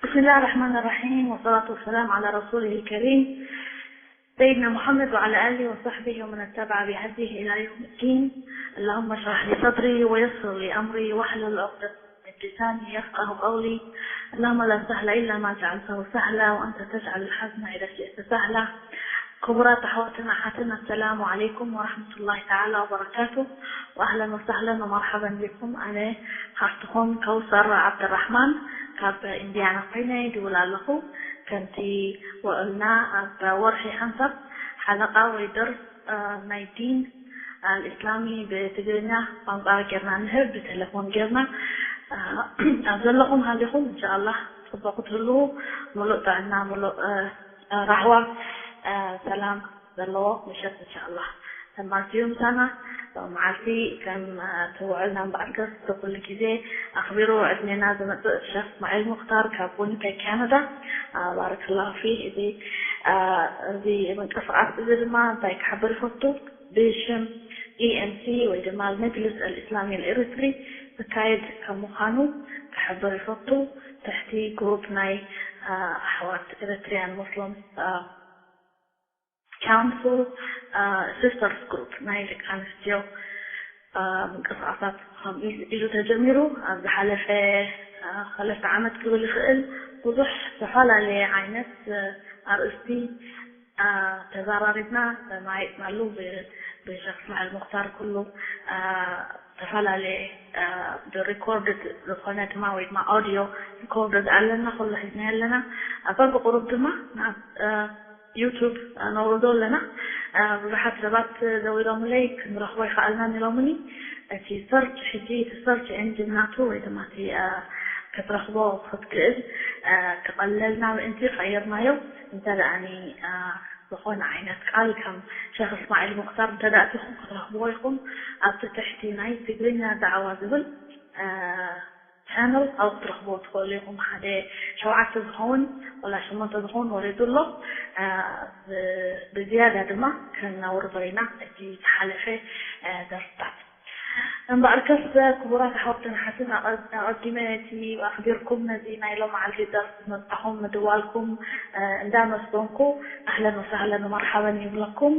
بسم الله الرحمن الرحيم، والصلاة والسلام على رسوله الكريم سيدنا محمد وعلى آله وصحبه ومن اتبع بهديه إلى يوم الدين. اللهم اشرح لي صدري ويسر لي أمري واحلل عقدة من لساني يفقه قولي. اللهم لا سهل إلا ما جعلته سهلا وأنت تجعل الحزن إذا شئت سهلا. ክቡራት ኣሕዋትን ኣሓትን፣ ኣሰላሙ ዓለይኩም ወራህመቱላሂ ተዓላ ወበረካቱ። ወኣህለን ወሳህለን ወመርሓበን ቢኩም። ኣነ ሓፍትኹም ከውሰር ዓብደራሕማን ካብ ኢንዲያና ኮይነ ይድውል ኣለኹ። ከምቲ ውዕልና፣ ኣብ ወርሒ ሓንሳብ ሓለቓ ወይ ደርስ፣ እ፣ ናይ ዲን ኣልእስላሚ ብትግርኛ ቋንቋ ጌርና ንህብ፣ ብቴሌፎን ጌርና። እ፣ ኣብ ዘለኹም ሃሊኹም፣ እንሻኣላህ፣ ጽቡቕ ክትህልዉ፣ ምሉእ ጥዕና፣ ምሉእ፣ እ፣ ራህዋ፣ እ፣ ሰላም ዘለዎ ምሸት፣ እንሻኣላህ። ተማልቲ እዩ ምሳና። ሎሚ መዓልቲ ከም፣ እ፣ ትውዕልና እምበኣርከስ፣ ኩሉ ግዜ ኣኽቢሩ ዕድሜና ዘመጽእ ሸኽ እስማዒል ሙኽታር ካብ ዊኒፔግ፣ ካናዳ። እ፣ ባረከላሁ ፊህ። እዚ፣ እ፣ እዚ ምንቅስቓስ እዚ ድማ እንታይ ክሕብር ይፈቱ? ብሽም ኢ ኤም ሲ ወይ ድማ መጅልስ ኣልእስላሚ ኣልኤሪትሪ ዝካየድ ከም ምዃኑ ክሕብር ይፈቱ። ትሕቲ ግሩፕ ናይ፣ እ፣ ኣሕዋት ኤሪትሪያን ሙስሊም፣ እ፣ ካውንስል፣ እ፣ ሲስተርስ ግሩፕ ናይ ደቂ ኣንስትዮ፣ እ፣ ምንቅስቓሳት ከም ኢሉ፣ ኢሉ ተጀሚሩ። ኣብ ዝሓለፈ፣ እ፣ ሰለስተ ዓመት ክብል ይኽእል ብዙሕ ዝተፈላለየ ዓይነት፣ እ፣ ኣርእስቲ፣ እ፣ ተዘራሪብና፣ ተመያይጥናሉ። ብ-፣ ብሸኽ እስማዒል ሙኽታር ኩሉ፣ እ፣ ዝተፈላለየ፣ እ፣ ብሪኮርድ ዝኾነ ድማ ወይ ድማ ኦዲዮ ሪኮርድ ኣለና፣ ኩሉ ሒዝና ኣለና። ኣብ በብቁሩብ ድማ ናብ፣ እ፣ ዩቱብ ነውርዶ ኣለና። እ፣ ብዙሓት ሰባት ደዊሎምለይ፣ ክንረኽቦ ይኸኣልናን ኢሎምኒ። እቲ ሰርች ሕጂ፣ እቲ ሰርች ኤንጂን ናቱ ወይ ድማ እቲ፣ እ፣ ክትረኽቦ ክትክእል፣ እ፣ ክቐለልና ምእንቲ ቀይርናዮ። እንተ ደኣኒ፣ እ፣ ዝኾነ ዓይነት ቃል ከም ሸኽ እስማዒል ሙኽታር እንተ ደኣ ኣቲኹም ክትረኽብዎ ኢኹም። ኣብቲ ትሕቲ ናይ ትግርኛ ዳዕዋ ዝብል፣ እ፣ ቻነል ኣብኡ ክትረኽብዎ ትኽእሉ ኢኹም። ሓደ ሸውዓተ ዝኸውን ወላ ሸሞንተ ዝኸውን ወሪዱ ኣሎ። እ፣ ብ-፣ ብዝያዳ ድማ ከነውርዶ ኢና እቲ ዝሓለፈ፣ እ፣ ደርፍታት። እምበኣርከስ ክቡራት ኣሕዋትን ኣሓትን፣ ኣቐ-፣ ኣቐዲመ እቲ ኣኽቢርኩም ነዚ ናይ ሎመዓልቲ ደርፊ ምብጻኹም ምድዋልኩም፣ እ፣ እንዳመስገንኩ ኣህለን ወሳህለን ወመርሓበን ይብለኩም።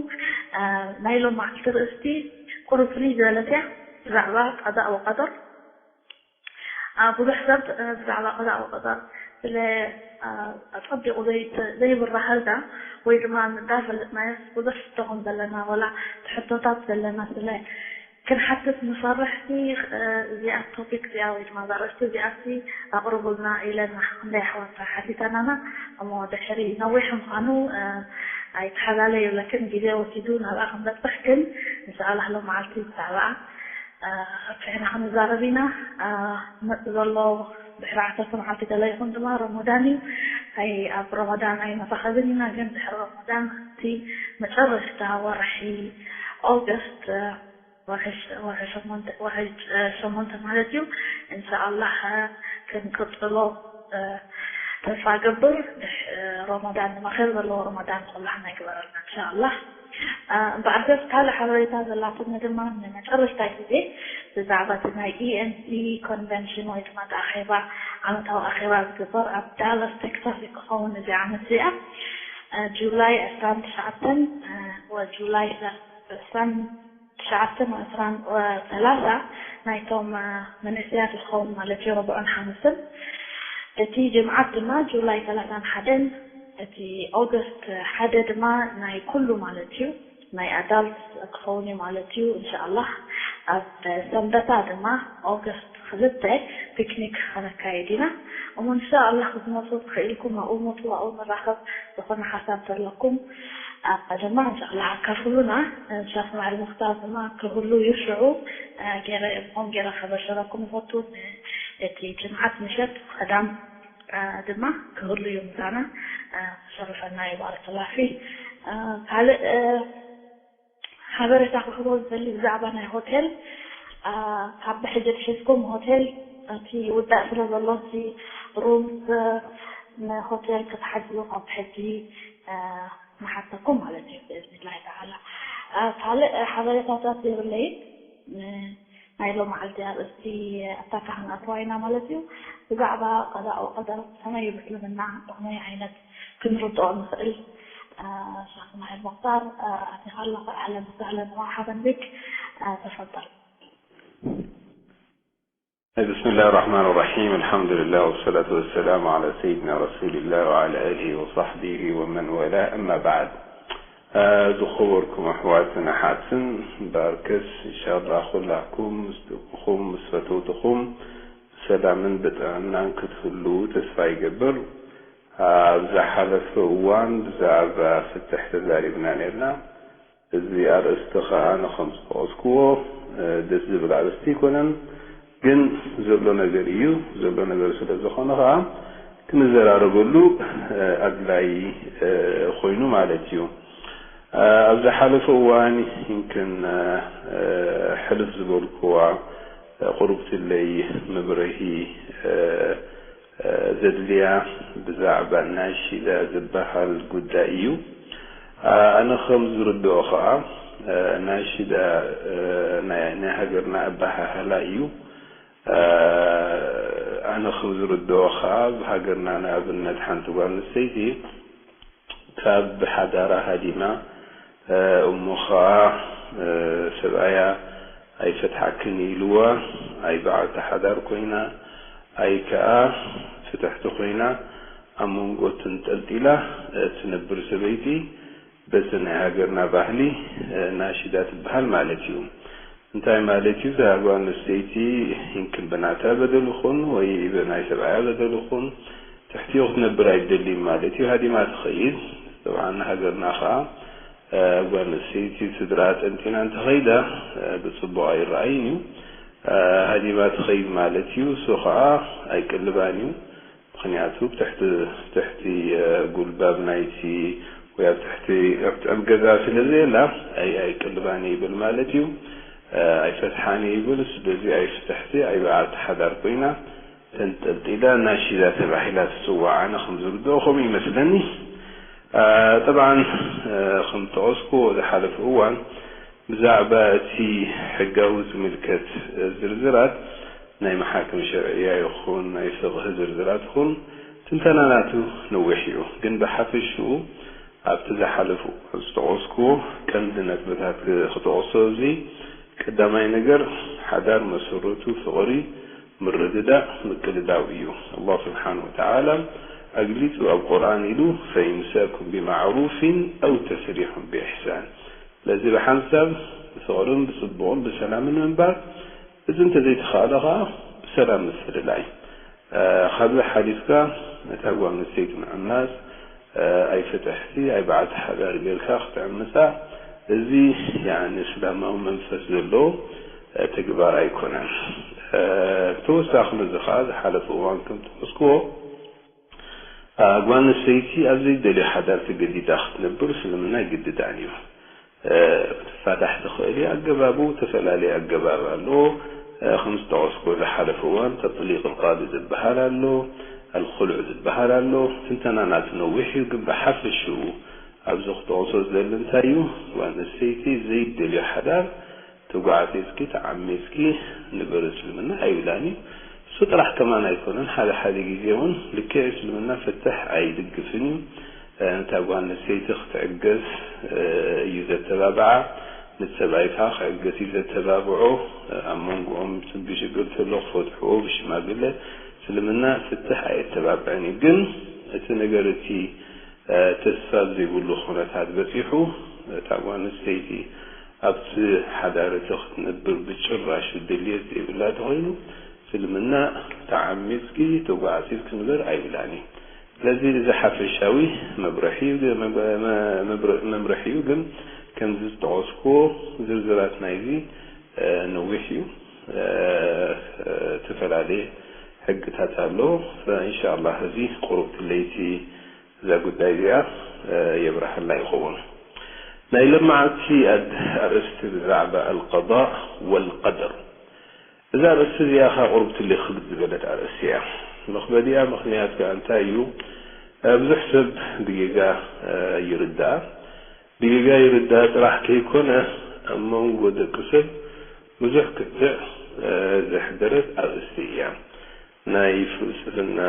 እ፣ ናይ ሎመዓልቲ ርእስቲ ቁሩብ ፍልይ ዝበለት እያ፣ ብዛዕባ ቀዳእ ወቀደር። እ፣ ብዙሕ ሰብ፣ እ፣ ብዛዕባ ቀዳእ ወቀደር ስለ፣ እ፣ ኣጸቢቑ ዘይት-፣ ዘይብራሃልና ወይ ድማ እንዳፈለጥናዮስ ብዙሕ ሕቶ ከም ዘለና ወላ ሕቶታት ዘለና ስለ ክንሓትት ንፈርሕሲ፣ እ፣ እዚኣ ቶፒክ እዚኣ ወይ ድማ እዛ ኣርእስቲ እዚኣሲ ኣቕርቡልና ኢለን ክንደይ ኣሕዋት ሓቲተናና። እሞ ድሕሪ ነዊሕ ምዃኑ፣ እ፣ ኣይተሓላለዩ፣ ላኪን ግዜ ወሲዱ ናብኣ ክንበጽሕ ግን፣ እንሻኣላህ፣ ሎመዓልቲ ብዛዕባኣ፣ እ፣ ኣስፊሕና ክንዛረብ ኢና። እ፣ ዝመጽእ ዘሎ ድሕሪ ዓሰርተ መዓልቲ ገለ ይኹን ድማ ረመዳን እዩ። ኣይ፣ ኣብ ረመዳን ኣይንራኸብን ኢና፣ ግን ድሕሪ ረመዳን እቲ መጨረሽታ ወርሒ ኦገስት፣ እ፣ ወርሒ ሸሞንተ፣ ወርሒ ሸሞንተ ማለት እዩ። እንሻኣላህ ክንቅጽሎ ተስፋ ገብር። ድሕ-፣ ረመዳን ድማ ኸይር ዘለዎ ረመዳን ኩላህና ይግበረልና እንሻኣላህ። እምበኣርከስ ካልእ ሓበሬታ ዘላትኒ ድማ ንመጨረሽታ ግዜ ብዛዕባ እቲ ናይ ኢ ኤም ሲ ኮንቨንሽን ወይ ድማ እቲ ኣኼባ፣ ዓመታዊ ኣኼባ ዝግበር ኣብ ዳላስ ቴክሳስ እዩ ክኸውን እዚ ዓመት እዚኣ። ጁላይ ዕስራን ትሽዓተን ወጁላይ ዕስራን ትሽዓተን ወዕስራን ወሰላሳ ናይቶም፣ እ፣ መንእሰያት ዝኸውን ማለት እዩ፣ ረቡዕን ሓሙስን። እቲ ጅምዓት ድማ ጁላይ ሰላሳን ሓደን፣ እቲ ኦገስት ሓደ ድማ ናይ ኩሉ ማለት እዩ፣ ናይ ኣዳልት ክኸውን እዩ ማለት እዩ። እንሻኣላህ ኣብ ሰንበታ ድማ ኦገስት ክልተ ፒክኒክ ከነካይድ ኢና። እሞ እንሻኣላህ ክትመፁ ተኽኢልኩም ኣብኡ ምፁ፣ ኣብኡ ንራኸብ። ዝኾነ ሓሳብ ዘለኩም፣ ኣ፣ ድማ እንሻላ ኣካፍሉና። ሸኽ እስማዒል ሙኽታር ድማ ክህሉ እዩ ሽዑ፣ ኣ፣ ገይረ፣ ብኸም ገይረ ከበሽረኩም ይፈቱ። ን-፣ እቲ ጅምዓት ምሸት ቀዳም፣ ኣ፣ ድማ ክህሉ እዩ ምሳና። ኣ፣ ሸርፈና እዩ፣ ባረከላህ ፊህ። ኣ፣ ካልእ፣ ኣ፣ ሓበሬታ ክህቦ ዝደሊ ብዛዕባ ናይ ሆቴል፣ ኣ፣ ካብ ብሕጂ ኣትሒዝኩም ሆቴል እቲ ውዳእ ስለ ዘሎ፣ እቲ ሩምስ ንሆቴል ክትሓግዙ ካብ ብሕጂ፣ እ፣ ንሓተኩም ማለት እዩ፣ ብእዝኒላሂ ተዓላ። እ፣ ካልእ ሓበሬታታት የብለይን። እ፣ ናይ ሎመዓልቲ ኣርእስቲ ኣብታ ካህን ኣተዋይና ማለት እዩ። ብዛዕባ ቀዳእ ወቀደር ከመይ እዩ ብእስልምና ብኸመይ ዓይነት ክንርድኦ ንኽእል? ሸክ ማሕል ሙክታር ኣቲኻ ኣለኻ። ኣህለን ወሳህለን ወመርሓበን ቢክ። ተፈضل. بسم الله الرحمن الرحيم. الحمد لله والصلاة والسلام على سيدنا رسول الله وعلى آله وصحبه ومن والاه. أما بعد. ዝኸበርኩም ኣሕዋትን ኣሓትን ባርከስ እንሻላ ኩላኩም ምስ ደቅኹም ምስ ፈተውትኹም ብሰላምን ብጥዕናን ክትህልዉ ተስፋ ይገብር። ኣብ ዝሓለፈ እዋን ብዛዕባ ፍትሕ ተዛሪብና ነርና። እዚ ኣርእስቲ ኸዓ ንኸም ዝጠቐስክዎ ደስ ዝብል ኣርእስቲ ኣይኮነን፣ ግን ዘሎ ነገር እዩ። ዘሎ ነገር ስለ ዝኾነ ኸዓ ክንዘራረበሉ ኣድላይ ኮይኑ ማለት እዩ። ኣብ ዝሓለፈ እዋን ይምክን ሕልፍ ዝበልክዋ ቁርብትለይ መብረሂ ዘድልያ ብዛዕባ ናሺዳ ዝበሃል ጉዳይ እዩ። ኣነ ከም ዝርድኦ ኸዓ ናሺዳ ናይ ሃገርና ኣበሃህላ እዩ። ኣነ ከም ዝርድኦ ኸዓ ኣብ ሃገርና ንኣብነት ሓንቲ ጓል ኣንስተይቲ ካብ ሓዳራ ሃዲማ እሞ ኸዓ ሰብኣያ ኣይፈትሓክን ኢልዋ ኣይ በዓልቲ ሓዳር ኮይና ኣይ ከኣ ፍትሕቲ ኮይና ኣብ መንጎ ተንጠልጢላ ትነብር ሰበይቲ በዚ ናይ ሃገርና ባህሊ ናሺዳ ትበሃል ማለት እዩ። እንታይ ማለት እዩ? እዛ ጓል ኣንስተይቲ ይምክን ብናታ በደል ይኹን ወይ ብናይ ሰብኣያ በደል ይኹን ትሕቲኡ ክትነብር ኣይትደልን ማለት እዩ። ሃዲማ ትኸይድ። ጠብዓን ሃገርና ኸዓ ጓል ኣንስተይቲ ስድራ ጠንጢና እንተኸይዳ ብፅቡቕ ኣይረኣይን እዩ። ሃዲማ ትኸይድ ማለት እዩ። እሱ ኸዓ ኣይቅልባን እዩ። ምኽንያቱ ብትሕቲ ትሕቲ ጉልባብ ናይቲ ወይ ኣብ ትሕቲ ኣብቲ ኣብ ገዛ ስለ ዘየላ ኣይ ኣይቅልባን ይብል ማለት እዩ። ኣይፈትሓን ይብል። ስለዚ ኣይ ፍትሕቲ ኣይ በዓልቲ ሓዳር ኮይና ተንጠልጢላ ናሺዳ ተባሂላ ትፅዋዕ። ኣነ ከም ዝርድኦ ከምኡ ይመስለኒ። ጠብዓን ከም ጠቐስኩዎ ዝሓለፈ እዋን ብዛዕባ እቲ ሕጋዊ ዝምልከት ዝርዝራት ናይ መሓክም ሸርዕያ ይኹን ናይ ፍቕህ ዝርዝራት ይኹን ትንተና ናቱ ነዊሕ እዩ። ግን ብሓፈሽኡ ኣብቲ ዝሓለፉ ዝጠቐስኩዎ ቀንዲ ነጥብታት ክጠቕሶ እዚ ቀዳማይ ነገር ሓዳር መሰረቱ ፍቕሪ ምርድዳእ ምቅልዳው እዩ። ኣላህ ስብሓን ወተዓላ ኣግሊጹ ኣብ ቁርኣን ኢሉ ፈኢምሳኩም ብማዕሩፊን ኣው ተስሪሑን ብኢሕሳን። ስለዚ ብሓንሳብ ብፍቕርን ብጽቡቕን ብሰላምን ምንባር እዚ እንተዘይተኻእለ ኸዓ ብሰላም ምፍልላይ። ካብዚ ሓሊፍካ ነታ ጓል ኣንስተይቲ ምዕማጽ ኣይ ፍትሕቲ ኣይ በዓልቲ ሓዳር ጌርካ ክትዕምጻ እዚ ያኒ እስላማዊ መንፈስ ዘለዎ ተግባር ኣይኮነን። ብተወሳኺ ነዚ ኸዓ ዝሓለፈ እዋን ከም ጠቐስክዎ ጓል ኣንስተይቲ ኣብ ዘይደልዮ ሓዳር ተገዲዳ ክትነብር እስልምና ኣይግድዳን እዩ። ክትፋታሕ ትኽእል እያ። ኣገባቡ ተፈላለየ ኣገባብ ኣለዎ። ከም ዝጠቐስኩ ዝሓለፈ እዋን ተጥሊቕ ልቃዲ ዝበሃል ኣሎ፣ ኣልኹሉዕ ዝበሃል ኣሎ። ትንተና ናቱ ነዊሕ እዩ፣ ግን ብሓፈሽኡ ኣብዚ ክጠቕሶ ዝደሊ እንታይ እዩ፣ ጓል ኣንስተይቲ ዘይደልዮ ሓዳር ተጓዕጺጽኪ ተዓሚጽኪ ንበር እስልምና ኣይብላን እዩ። እሱ ጥራሕ ከማን ኣይኮነን፣ ሓደ ሓደ ግዜ እውን ልክዕ እስልምና ፍትሕ ኣይድግፍን እዩ። ነታ ጓል ኣንስተይቲ ክትዕገስ እዩ ዘተባብዓ፣ ነቲ ሰብኣይ ከዓ ክዕገስ እዩ ዘተባብዖ። ኣብ መንጎኦም ብሽግር ተሎ ክፈትሕዎ ብሽማግለ። እስልምና ፍትሕ ኣየተባብዕን እዩ። ግን እቲ ነገር እቲ ተስፋ ኣብ ዘይብሉ ኩነታት በጺሑ እታ ጓል ኣንስተይቲ ኣብቲ ሓዳር እቲ ክትነብር ብጭራሽ ድልየት ዘይብላ ተኾይኑ እስልምና ተዓሚጽኪ ተጓዕጺጽኪ ንበር ኣይብላን እዩ። ስለዚ እዚ ሓፈሻዊ መብርሒ እዩ፣ መምርሒ እዩ። ግን ከምዚ ዝጠቐስኩዎ ዝርዝራት ናይዚ ነዊሕ እዩ። ዝተፈላለየ ሕግታት ኣሎ። እንሻላ እዚ ቁሩብ ትለይቲ እዛ ጉዳይ እዚኣ የብርሃልና ይኸውን። ናይ ለማዓልቲ ኣርእስቲ ብዛዕባ ኣልቀዳእ ወልቀደር። እዛ ኣርእስቲ እዚኣ ኸዓ ቁሩብ ትልይ ክብድ ዝበለት ኣርእስቲ እያ። መኽበዲኣ ምኽንያት ከኣ እንታይ እዩ? ብዙሕ ሰብ ብጌጋ ይርድኣ። ብጌጋ ይርድኣ ጥራሕ ከይኮነ ኣብ መንጎ ደቂ ሰብ ብዙሕ ክትዕ ዘሕደረት ኣርእስቲ እያ። ናይ ፍልስፍና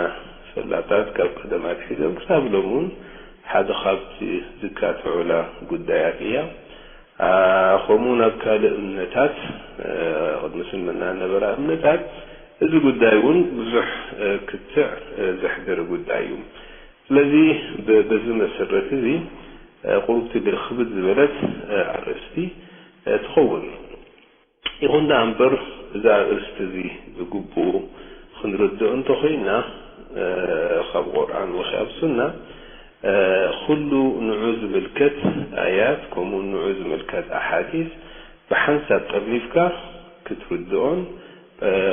ፈላጣት ካብ ቀደም ኣትሒዞም ክሳብ ሎሚ እውን ሓደ ካብቲ ዝካትዑላ ጉዳያት እያ። ከምኡ ናብ ካልእ እምነታት፣ ቅድሚ እስልምና ነበራ እምነታት፣ እዚ ጉዳይ እውን ብዙሕ ክትዕ ዘሕደረ ጉዳይ እዩ። ስለዚ በዚ መሰረት እዚ ቁሩብቲ ክብድ ዝበለት ኣርእስቲ ትኸውን። ይኹን ደኣ እምበር፣ እዚ ኣርእስቲ እዚ ብግቡእ ክንርድኦ እንተኾይና፣ ካብ ቁርኣን ወይ ካብ ሱና፣ ኩሉ ንዑ ዝምልከት ኣያት፣ ከምኡ ንዑ ዝምልከት ኣሓዲስ ብሓንሳብ ጠርኒፍካ ክትርድኦን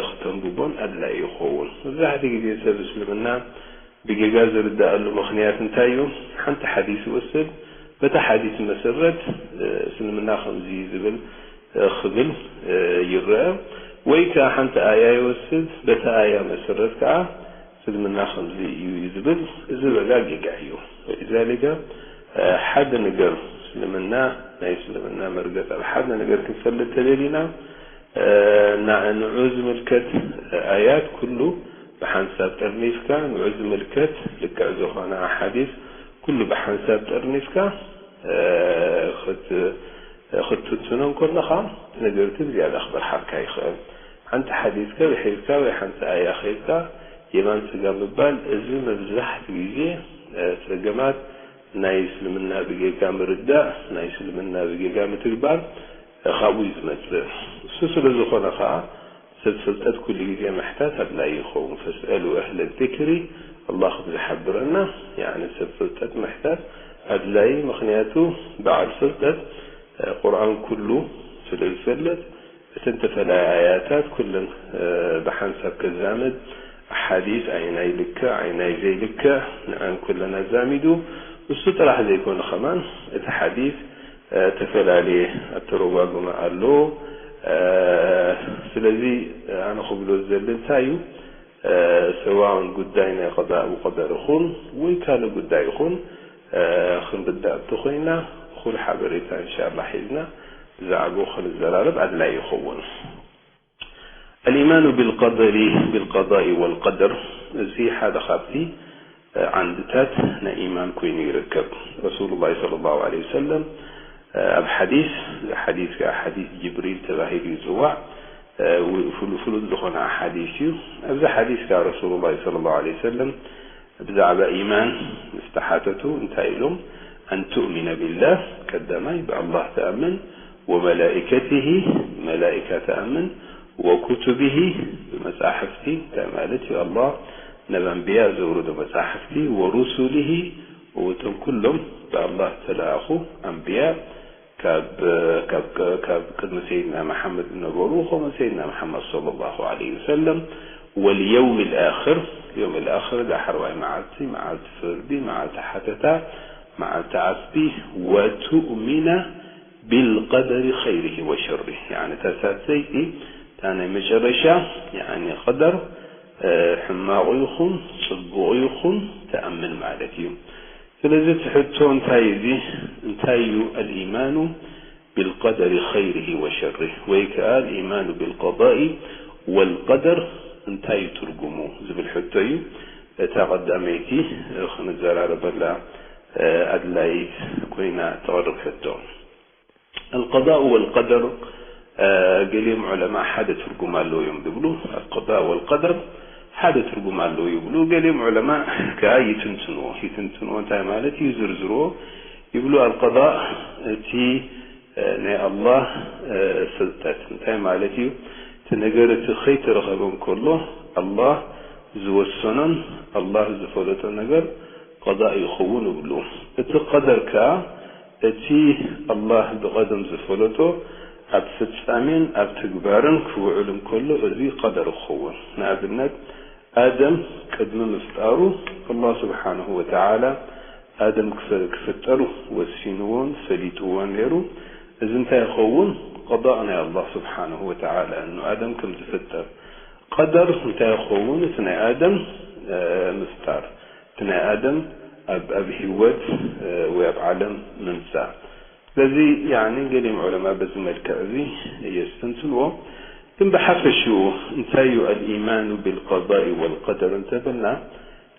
ክተንብቦን ኣድላዪ ይኸውን። መብዛሕትኡ ግዜ ሰብ እስልምና ብጌጋ ዝርድኣሉ ምኽንያት እንታይ እዩ? ሓንቲ ሓዲስ ይወስድ፣ በታ ሓዲስ መሰረት እስልምና ከምዚ እዩ ዝብል ክብል ይረአ፣ ወይ ከኣ ሓንቲ ኣያ ይወስድ፣ በታ ኣያ መሰረት ከኣ እስልምና ከምዚ እዩ ዝብል፣ እዚ በጋ ጌጋ እዩ። ወሊዛሊከ ሓደ ነገር እስልምና፣ ናይ እስልምና መርገጽ ኣብ ሓደ ነገር ክንፈልጥ ተደሊና፣ ንዑ ዝምልከት ኣያት ኩሉ ብሓንሳብ ጠርኒፍካ፣ ንዑ ዝምልከት ልክዕ ዝኾነ ኣሓዲስ ኩሉ ብሓንሳብ ጠርኒፍካ ክትትንትኖ እንከለኻ፣ እቲ ነገር እቲ ብዝያዳ ክበርሓልካ ይኽእል። ሓንቲ ሓዲስ ከ ብሒዝካ ወይ ሓንቲ ኣያ ሒዝካ የማን ጸጋም ምባል፣ እዚ መብዛሕትኡ ግዜ ጸገማት ናይ እስልምና ብጌጋ ምርዳእ፣ ናይ እስልምና ብጌጋ ምትግባር ካብኡ እዩ ዝመጽእ። እሱ ስለ ዝኾነ ከኣ ሰብ ፍልጠት ኩሉ ግዜ ምሕታት ኣድላዪ ይኸውን። ፈስኣሉ ኣህለ ዚክሪ፣ ኣላህ ከም ዝሓብረና፣ ያዕኒ ሰብ ፍልጠት ምሕታት ኣድላዪ፣ ምኽንያቱ በዓል ፍልጠት ቁርኣን ኩሉ ስለ ዝፈልጥ፣ እተን ተፈላለያ ኣያታት ኩለን ብሓንሳብ ከዛምድ፣ ኣሓዲስ ኣየናይ ልክዕ ኣየናይ ዘይልክዕ ንዐን ኩለን ኣዛሚዱ፣ እሱ ጥራሕ ዘይኮነ ከማን እቲ ሓዲስ ተፈላለየ ኣተረጓጉማ ኣለዎ። ስለዚ ኣነ ክብሎ ዝደሊ እንታይ እዩ፣ ሰዋእን ጉዳይ ናይ ቀዳእ ወቀደር ይኹን ወይ ካልእ ጉዳይ ይኹን፣ ክንርዳእ እንተኾይና፣ እኹል ሓበሬታ እንሻላ ሒዝና ብዛዕባኡ ክንዘራረብ ኣድላዪ ይኸውን። الإيمان بالقدر، بالقضاء والقدر، እዚ ሓደ ካብቲ ዓንድታት ናይ ኢማን ኮይኑ ይርከብ። ረሱሉላህ ሰለላሁ ዐለይሂ ወሰለም ኣብ ሓዲስ፣ እዚ ሓዲስ ከዓ ሓዲስ ጅብሪል ተባሂሉ ይፅዋዕ፣ ፍሉ-፣ ፍሉጥ ዝኾነ ሓዲስ እዩ። ኣብዚ ሓዲስ ከዓ ረሱሉላህ ሰለላሁ ዐለይሂ ወሰለም ብዛዕባ ኢማን ምስ ተሓተቱ እንታይ ኢሎም? ኣን ትእሚነ ቢላህ፣ ቀዳማይ ብኣላህ ትኣምን፣ ወመላኢከቲሂ፣ መላኢካ ትኣምን፣ ወኩቱቢሂ፣ ብመጻሕፍቲ፣ እንታይ ማለት እዩ? ኣላህ ናብ ኣንብያ ዘውረዶ መጻሕፍቲ፣ ወሩሱሊሂ፣ እቶም ኩሎም ብኣላህ ዝተለኣኹ ኣንብያ፣ ካብ፣ ካብ፣ ካብ ቅድሚ ሰይድና መሓመድ ዝነበሩ፣ ከምኡ ሰይድና መሓመድ ሰለላሁ ዐለይሂ ወሰለም፣ ወልየውም ልኣኽር፣ የውም ልኣኽር፣ ዳሕረዋይ መዓልቲ፣ መዓልቲ ፍርዲ፣ መዓልቲ ሓተታ፣ መዓልቲ ዓስቢ፣ ወቱእሚነ ቢልቀደሪ ኸይሪሂ ወሸሪሂ፣ ያዕኒ፣ እታ ሳልሰይቲ፣ እታ ናይ መጨረሻ፣ ያዕኒ፣ ቀደር፣ ሕማቑ ይኹን ጽቡቑ ይኹን ትኣምን ማለት እዩ። ስለዚ እቲ ሕቶ እንታይ እዩ? እዚ እንታይ እዩ? ኣልኢማኑ ቢልቀደሪ ኸይሪሂ ወሸሪሂ፣ ወይ ከኣ ኣልኢማኑ ቢልቀዳኢ ወልቀደር እንታይ እዩ ትርጉሙ ዝብል ሕቶ እዩ። እታ ቀዳመይቲ ክንዘራረበላ ኣድላይት ኮይና እትቐርብ ሕቶ። ኣልቀዳኡ ወልቀደር፣ ገሊኦም ዑለማ ሓደ ትርጉም ኣለዎ እዮም ዝብሉ። ኣልቀዳእ ወልቀደር ሓደ ትርጉም ኣለዎ ይብሉ። ገሊኦም ዑለማ ከኣ ይትንትንዎ። ይትንትንዎ እንታይ ማለት እዩ? ይዝርዝርዎ ይብሉ። ኣልቀዳእ እቲ ናይ ኣላህ ፍልጠት እንታይ ማለት እዩ? እቲ ነገር እቲ ከይተረኸበ እንከሎ ኣላህ ዝወሰኖን ኣላህ ዝፈለጦ ነገር ቀዳእ ይኸውን ይብሉ። እቲ ቀደር ከኣ እቲ ኣላህ ብቐደም ዝፈለጦ ኣብ ፍጻሜን ኣብ ትግባርን ክውዕል እንከሎ እዚ ቀደር ይኸውን። ንኣብነት ኣደም ቅድሚ ምፍጣሩ ኣላህ ስብሓንሁ ወተዓላ ኣደም ክፈ-፣ ክፍጠር ወሲንዎን ፈሊጥዎን ነይሩ። እዚ እንታይ ይኸውን? ቀዳእ ናይ ኣላህ ስብሓንሁ ወተዓላ እኑ ኣደም ከም ዝፍጠር። ቀደር እንታይ ይኸውን? እቲ ናይ ኣደም፣ እ፣ ምፍጣር፣ እቲ ናይ ኣደም ኣብ፣ ኣብ ህይወት፣ እ፣ ወይ ኣብ ዓለም ምምጻእ። ስለዚ፣ ያኒ፣ ገሊኦም ዑለማ በዚ መልክዕ እዚ የስተንትንዎ። ግን ብሓፈሽኡ እንታይ እዩ ኣልኢማኑ ብልቀዳኢ ወልቀደር እንተበልና፣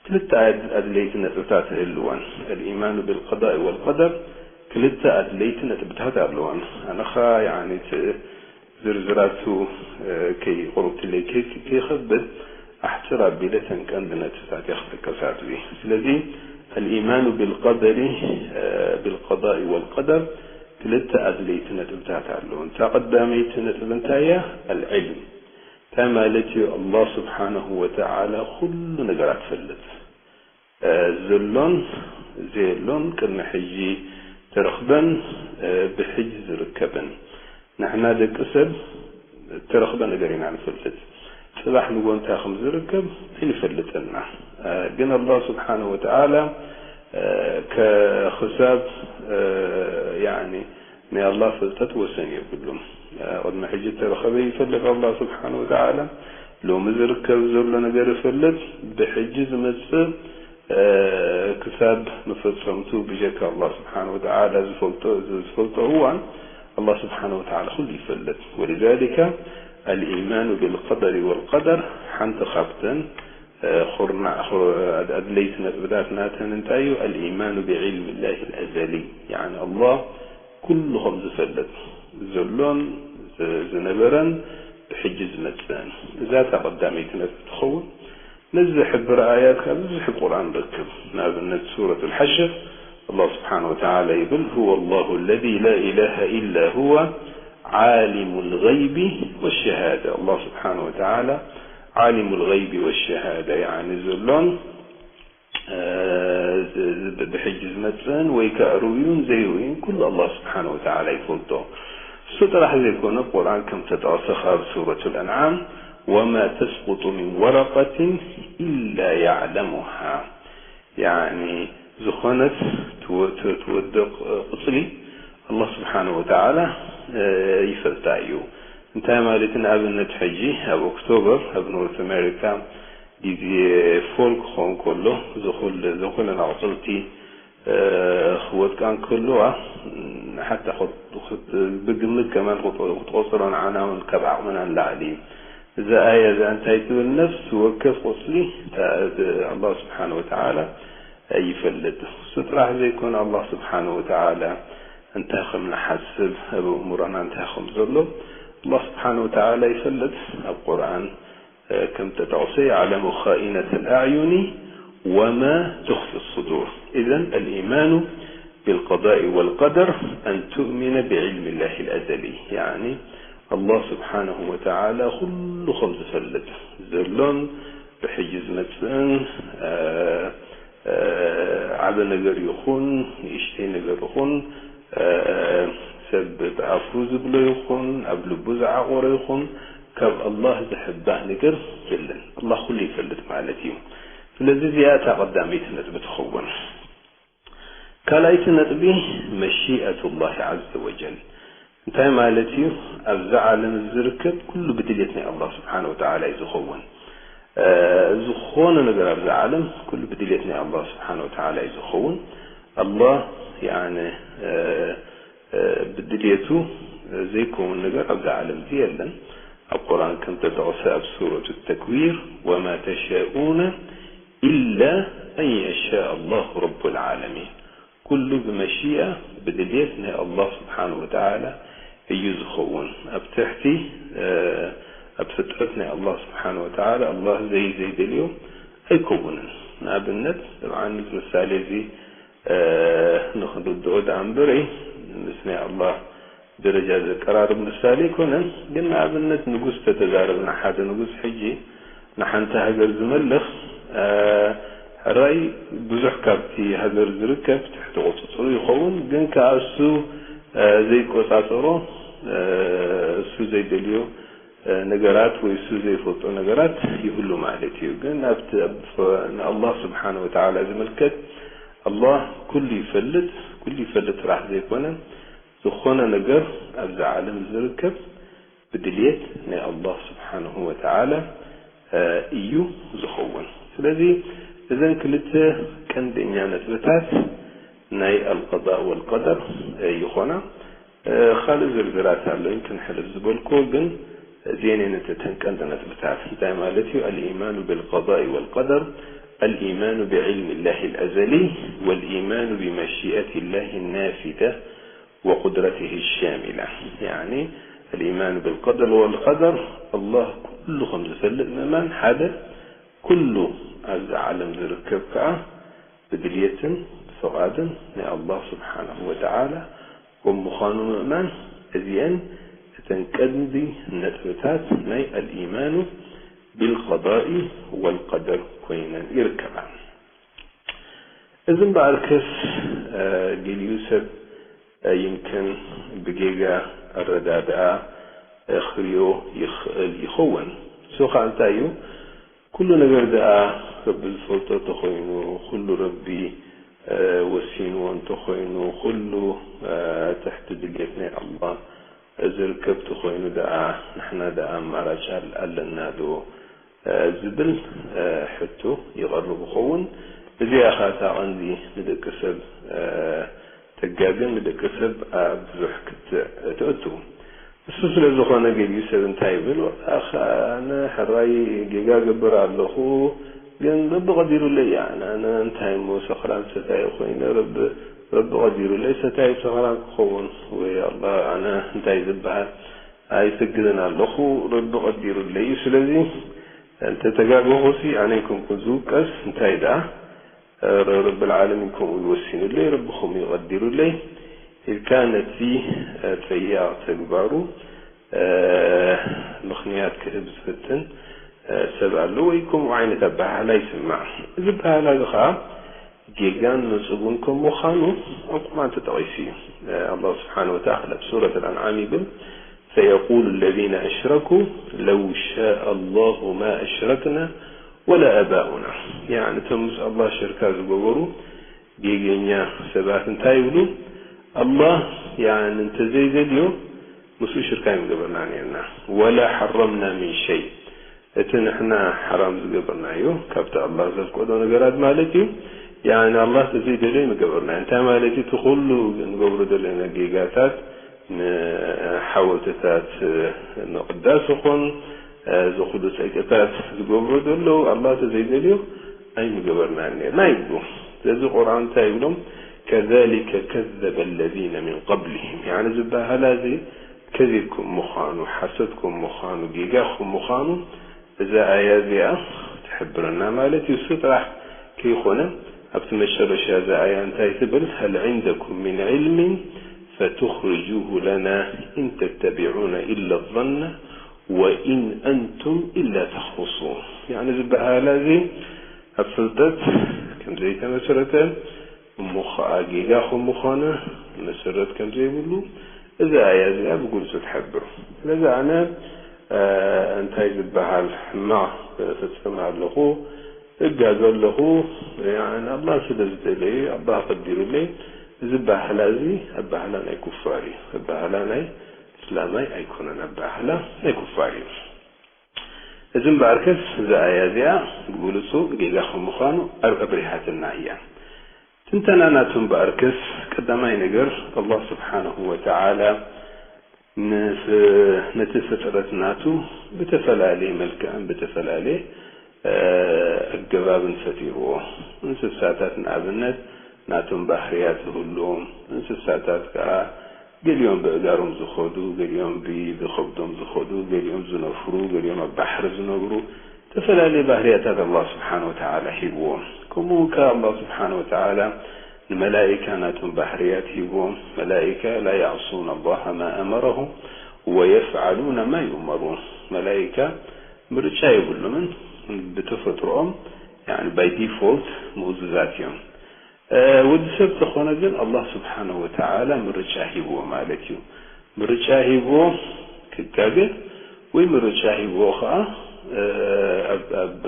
ክልተ ኣድ-፣ ኣድለይቲ ነጥብታት ይህልወን። ኣልኢማኑ ብልቀዳኢ ወልቀደር ክልተ ኣድለይቲ ነጥብታት ኣለወን። ኣነ ኸኣ ያኒ እቲ ዝርዝራቱ፣ እ፣ ከይ-፣ ቁሩብትለይ ከይ-፣ ከይኸብድ ኣሕጽር ኣቢለ እተን ቀንዲ ነጥብታት እየ ክጥቀሳ እየ። ስለዚ ኣልኢማኑ ብልቀደሪ፣ እ፣ ብልቀዳኢ ወልቀደር ክልተ ኣድለይቲ ነጥብታት ኣለወን። እታ ቀዳመይቲ ነጥብ እንታይ እያ? ኣልዕልም። እንታይ ማለት እዩ? ኣላህ ስብሓነሁ ወተዓላ ኩሉ ነገራት ይፈልጥ። እ፣ ዘሎን ዘየሎን፣ ቅድሚ ሕጂ ተረኽበን፣ እ፣ ብሕጂ ዝርከብን። ንሕና ደቂ ሰብ እተረኽበ ነገር ኢና ንፈልጥ። ጽባሕ ንጎ እንታይ ከም ዝርከብ ኣይንፈልጥን ኢና። እ፣ ግን ኣላህ ስብሓነሁ ወተዓላ፣ እ፣ ከ-፣ ክሳብ፣ እ፣ ያኒ ናይ ኣላህ ፍልጠት ወሰን የብሉን። እ፣ ቅድሚ ሕጂ እተረኸበ ይፈልጥ ኣላህ ስብሓነሁ ወተዓላ። ሎሚ ዝርከብ ዘሎ ነገር ይፈልጥ። ብሕጂ ዝመጽእ እ፣ ክሳብ መፈጸምቱ ብጀካ ኣላህ ስብሓነሁ ወተዓላ ዝፈልጦ፣ ዝፈልጦ እዋን ኣላህ ስብሓነሁ ወተዓላ ኩሉ ይፈልጥ። ወሊዛሊከ ኣልኢማኑ ብልቀደሪ ወልቀደር ሓንቲ ካብተን፣ እ፣ ኹርና-፣ ኹ-፣ ኣድ-፣ ኣድለይቲ ነጥብታት ናተን እንታይ እዩ? ኣልኢማኑ ብዒልሚ ላሂ ልኣዘሊ። ያኒ ኣላህ ኩሉ ከም ዝፈልጥ፣ ዘሎን ዝ-፣ ዝነበረን ብሕጂ ዝመጽእን። እዛ እታ ቀዳመይቲ ነጥቢ ትኸውን። ነዚ ዝሕብር ኣያት ካብ ብዙሕ ቁርኣን ንረክብ። ንኣብነት ሱረቱል ሓሽር ኣላህ ስብሓነሁ ወተዓላ ይብል፣ هو الله الذي لا إله إلا هو عالم الغيب والشهادة። ኣላህ ስብሓነሁ ወተዓላ ዓሊሙል ገይቢ ወሸሃዳ፣ ያኒ ዘሎን እ፣ ዝ-፣ ዝ-፣ ብሕጂ ዝመጽእን ወይ ከኣ ርኡዩን ዘይርኡዩን ኩሉ ኣላህ ስብሓነሁ ወተዓላ ይፈልጦ። እሱ ጥራሕ ዘይኮነ፣ ቁርኣን ከም ተጠቕሰ ካብ ሱረቱል ኣንዓም፣ "ወማ ተስቁጡ ሚን ወረቀትን ኢላ ያዕለሙሃ።" ያኒ፣ ዝኾነት ትወ-፣ ት-፣ ትወድቕ ቁጽሊ ኣላህ ስብሓነሁ ወተዓላ፣ እ፣ ይፈልጣ እዩ። እንታይ ማለት? ንኣብነት፣ ሕጂ ኣብ ኦክቶበር ኣብ ኖርት ኣሜሪካ ግዜ ፎል ክኸውን ከሎ፣ ዝኹል-፣ ዝኹለን ኣቑጽልቲ፣ እ፣ ክወድቃ እንከለዋ፣ ሓታ ክት-፣ ክት-፣ ብግምት ከማን ክት-፣ ክትቆጽሮ ንዓና እውን ካብ ዓቕምና ንላዕሊ እዩ። እዛ ኣያ እዚኣ እንታይ ትብል? ነፍሲ ወከፍ ቁጽሊ፣ እታ፣ እቲ ኣላህ ስብሓነ ወተዓላ ይፈልጥ። እሱ ጥራሕ ዘይኮነ፣ ኣላህ ስብሓነ ወተዓላ እንታይ ከም ንሓስብ፣ ኣብ ኣእምሮና እንታይ ከም ዘሎ፣ ኣላህ ስብሓነ ወተዓላ ይፈልጥ። ኣብ ቁርኣን ከም ተጠቕሰ፣ "يعلم خائنة الأعين وما تخفي الصدور". إذن الإيمان بالقضاء والقدر أن تؤمن بعلم الله الأزلي. يعني الله سبحانه وتعالى ኩሉ ከም ዝፈልጥ፣ ዘሎን ብሕጂ ዝመጽእን፣ እ፣ እ፣ ዓቢ ነገር ይኹን ንእሽተይ ነገር ይኹን፣ እ፣ ሰብ ብኣፉ ዝብሎ ይኹን ኣብ ልቡ ዝዓቆሮ ይኹን፣ ካብ ኣላህ ዝሕባእ ነገር የለን። ኣላህ ኩሉ ይፈልጥ ማለት እዩ። ስለዚ እዚኣ እታ ቀዳመይቲ ነጥቢ ትኸውን። ካልኣይቲ ነጥቢ መሺአቱላሂ ዐዘ ወጀል። እንታይ ማለት እዩ? ኣብዛ ዓለም ዝርከብ ኩሉ ብድልየት ናይ ኣላህ ስብሓነ ወተዓላ እዩ ዝኸውን። እ፣ ዝኾነ ነገር ኣብዛ ዓለም ኩሉ ብድልየት ናይ ኣላህ ስብሓነ ወተዓላ እዩ ዝኸውን። ኣላህ፣ ያኒ፣ እ፣ እ፣ ብድልየቱ ዘይከውን ነገር ኣብዛ ዓለም እዚ የለን። ኣብ ቁርኣን ከም ተጠቕሰ ኣብ ሱረቱ ተክዊር፣ "ወማ ተሻኡነ ኢላ ኣን የሻእ ኣላሁ ረቡል ዓለሚን።" ኩሉ ብመሺኣ፣ ብድልየት ናይ ኣላህ ስብሓነ ወተዓላ እዩ ዝኸውን። ኣብ ትሕቲ፣ እ፣ ኣብ ፍጥረት ናይ ኣላህ ስብሓነ ወተዓላ ኣላህ ዘይ-፣ ዘይደልዮ ኣይከውንን። ንኣብነት፣ ጥብዓን እዚ ምሳሌ እዚ፣ እ፣ ንኽንርድኦ ደኣ እምበር፣ ምስ ናይ ኣላህ ደረጃ ዘቀራርብ ምሳሌ ኣይኮነን። ግን ንኣብነት ንጉስ ተተዛረብና፣ ሓደ ንጉስ ሕጂ ንሓንቲ ሃገር ዝመልኽ፣ እ፣ ሕራይ ብዙሕ ካብቲ ሃገር ዝርከብ ትሕቲ ቁጽጽሩ ይኸውን፣ ግን ከኣ እሱ፣ እ፣ ዘይቆጻጸሮ፣ እ፣ እሱ ዘይደልዮ፣ እ፣ ነገራት ወይ እሱ ዘይፈልጦ ነገራት ይህሉ ማለት እዩ። ግን ኣብቲ፣ ኣብ፣ ንኣላህ ስብሓነ ወተዓላ ዝምልከት፣ ኣላህ ኩሉ ይፈልጥ፣ ኩሉ ይፈልጥ ጥራሕ ዘይኮነ፣ ዝኾነ ነገር ኣብዛ ዓለም ዝርከብ ብድልየት ናይ ኣላህ ስብሓንሁ ወተዓላ፣ እ፣ እዩ ዝኸውን። ስለዚ እዘን ክልተ ቀንደኛ ነጥብታት ናይ ኣልቀዳእ ወልቀደር፣ እ፣ ይኾና። እ፣ ካልእ ዝርዝራት ኣሎ፣ ክንሕልፍ ዝበልኩዎ ግን፣ እዚአን እየን እተን ቀንዲ ነጥብታት። እንታይ ማለት እዩ? الإيمان بالقضاء والقدر، الإيمان بعلم الله الأزلي، والإيمان بمشيئة الله النافذة وقدرته الشاملة. يعني الإيمان بالقضاء والقدر، ኣላህ ኩሉ ከም ዝፈልጥ ምእማን ሓደ፣ ኩሉ ኣብዚ ዓለም ዝርከብ ከኣ ብድልየትን ብፍቓድን ናይ ኣላህ ስብሓነሁ ወተዓላ ከም ምዃኑ ምእማን። እዚአን እተን ቀንዲ ነጥብታት ናይ الإيمان بالقضاء والقدر ኮይነን ይርከባ። እዚ እምበኣርከስ፣ እ፣ ገሊኡ ሰብ፣ እ፣ ይምክን ብጌጋ ኣረዳድኣ፣ እ፣ ክሪኦ ይኽእል ይኸውን። እሱ ኸኣ እንታይ እዩ? ኩሉ ነገር ደኣ ረቢ ዝፈልጦ እንተኾይኑ፣ ኩሉ ረቢ፣ እ፣ ወሲንዎ እንተኾይኑ፣ ኩሉ፣ እ፣ ትሕቲ ድሌት ናይ ኣላህ ዝርከብ እንተኾይኑ ደኣ፣ ንሕና ደኣ ኣማራጭ ኣል-፣ ኣለና ዶ? እ፣ ዝብል፣ እ፣ ሕቶ ይቐርብ ይኸውን። እዚኣ ኸኣ እታ ቐንዲ ንደቂ ሰብ፣ እ፣ ተጋግን፣ ንደቂ ሰብ ኣብ ብዙሕ ክትዕ ተእቱ። እሱ ስለ ዝኾነ ገሊኡ ሰብ እንታይ ይብል? "ወላ ኸ ኣነ ሕራይ ጌጋ ገብር ኣለኹ፣ ግን ረቢ ቀዲሩለይ እያ። ኣነ፣ ኣነ እንታይ እሞ ሰኽራን ሰታይ ኮይነ፣ ረቢ፣ ረቢ ቀዲሩለይ ሰታይ ሰኽራን ክኸውን? ወይ ኣላ፣ ኣነ እንታይ ዝበሃል ኣይሰግድን ኣለኹ፣ ረቢ ቀዲሩለይ እዩ። ስለዚ እንተ ተጋገኹሲ ኣነ ኣይኮንኩን ዝውቀስ፣ እንታይ ደኣ ረብል ዓለሚን ከምኡ እዩ ወሲኑለይ፣ ረቢ ከምኡ እዩ ቀዲሩለይ" ኢልካ ነቲ፣ እ፣ ጸያቕ ተግባሩ፣ እ፣ ምኽንያት ክህብ ዝፍትን፣ እ፣ ሰብ ኣሎ ወይ ከምኡ ዓይነት ኣበሃህላ ይስማዕ። እዚ ኣበሃህላ እዚ ኸኣ ጌጋን ንጹግን ከም ምዃኑ ኣብ ቁርኣን ተጠቒሱ እዩ። እ፣ ኣላህ ስብሓነ ወተዓላ ኣብ ሱረት ኣልኣንዓም ይብል፣ سيقول الذين أشركوا لو شاء الله ما أشركنا ولا آباؤنا. ያዕኒ እቶም ምስ ኣላህ ሽርካ ዝገበሩ ጌገኛ ሰባት እንታይ ይብሉ? ኣላህ፣ ያዕኒ፣ እንተዘይደልዮ ምስኡ ሽርካ ኣይምገበርና ነርና። ولا حرمنا من شيء፣ እቲ ንሕና ሓራም ዝገበርናዮ ካብቲ ኣላህ ዘፍቀዶ ነገራት ማለት እዩ። ያዕኒ ኣላህ ተዘይደልዮ ኣይምገበርናዮ። እንታይ ማለት እዩ? እቲ ኩሉ ንገብሮ ዘለና ጌጋታት፣ ንሓወልትታት ምቕዳስ ይኹን፣ እዚ ኩሉ ጸይቅታት ዝገብሮ ዘለዉ ኣላህ ተዘይደልዮ ኣይምገበርናን ነርና ይብሉ። ስለዚ ቁርኣን እንታይ ይብሎም? كذلك كذب الذين من قبلهم። ያዕኒ ዝበሃላ እዚ ከዚብ ከም ምዃኑ፣ ሓሶት ከም ምዃኑ፣ ጌጋ ከም ምዃኑ እዛ ኣያ እዚኣ ትሕብረና ማለት እዩ። እሱ ጥራሕ ከይኮነ ኣብቲ መጨረሻ እዛ ኣያ እንታይ ትብል? هل عندكم من علم فتخرجوه لنا إن تتبعون إلا الظن وإن أنتم إلا تخرصون። ያዕኒ ዝበሃላ እዚ ኣብ ፍልጠት ከም ዘይተመስረተ እሞ ኸኣ ጌጋ ከም ምዃነ መሰረት ከም ዘይብሉ እዛ ኣያ እዚኣ ብግልጹ ትሕብር። ስለዚ ኣነ፣ እ፣ እንታይ ዝበሃል ሕማቕ እፍጽም ኣለኹ፣ እጋገ ኣለኹ፣ ያዕኒ ኣላህ ስለ ዝደለየ፣ ኣላህ ቀዲሩለይ፣ እዚ ኣበሃህላ እዚ ኣበሃህላ ናይ ኩፋር እዩ። ኣበሃህላ ናይ እስላማይ ኣይኮነን፣ ኣበሃህላ ናይ ኩፋር እዩ። እዚ እምበኣርከስ እዛ ኣያ እዚኣ ብግልጹ ጌጋ ከም ምዃኑ ኣብ-፣ ኣብሪሃትና እያ። ትንተና ናቱ እምበኣርከስ ቀዳማይ ነገር ኣላህ ስብሓነሁ ወተዓላ ንፍ-፣ ነቲ ፍጥረት ናቱ ብተፈላለየ መልክዕን ብተፈላለየ፣ እ፣ ኣገባብን ፈጢርዎ። እንስሳታት ንኣብነት ናቶም ባህርያት ዝህልዎም፣ እንስሳታት ከኣ ገሊኦም ብእጋሮም ዝኸዱ፣ ገሊኦም ብ-፣ ብኸብዶም ዝኸዱ፣ ገሊኦም ዝነፍሩ፣ ገሊኦም ኣብ ባሕሪ ዝነብሩ፣ ዝተፈላለየ ባህርያታት ኣላህ ስብሓነ ወተዓላ ሂብዎም። ከምኡ እውን ከኣ ኣላህ ስብሓነ ወተዓላ ንመላኢካ ናቶም ባህርያት ሂብዎም። መላኢካ ላ ያዕሱነ ኣላህ ማ ኣመረሁም ወየፍዓሉነ ማ ዩእመሩን። መላኢካ ምርጫ የብሎምን፣ ብተፈጥሮኦም፣ ያዕኒ፣ ባይ ዲፎልት ምእዙዛት እዮም። እ፣ ወዲ ሰብ ተኾነ ግን ኣላህ ስብሓነሁ ወተዓላ ምርጫ ሂብዎ ማለት እዩ። ምርጫ ሂብዎ ክጋገ ወይ ምርጫ ሂብዎ ኸዓ፣ እ፣ ኣብ፣ ኣብ፣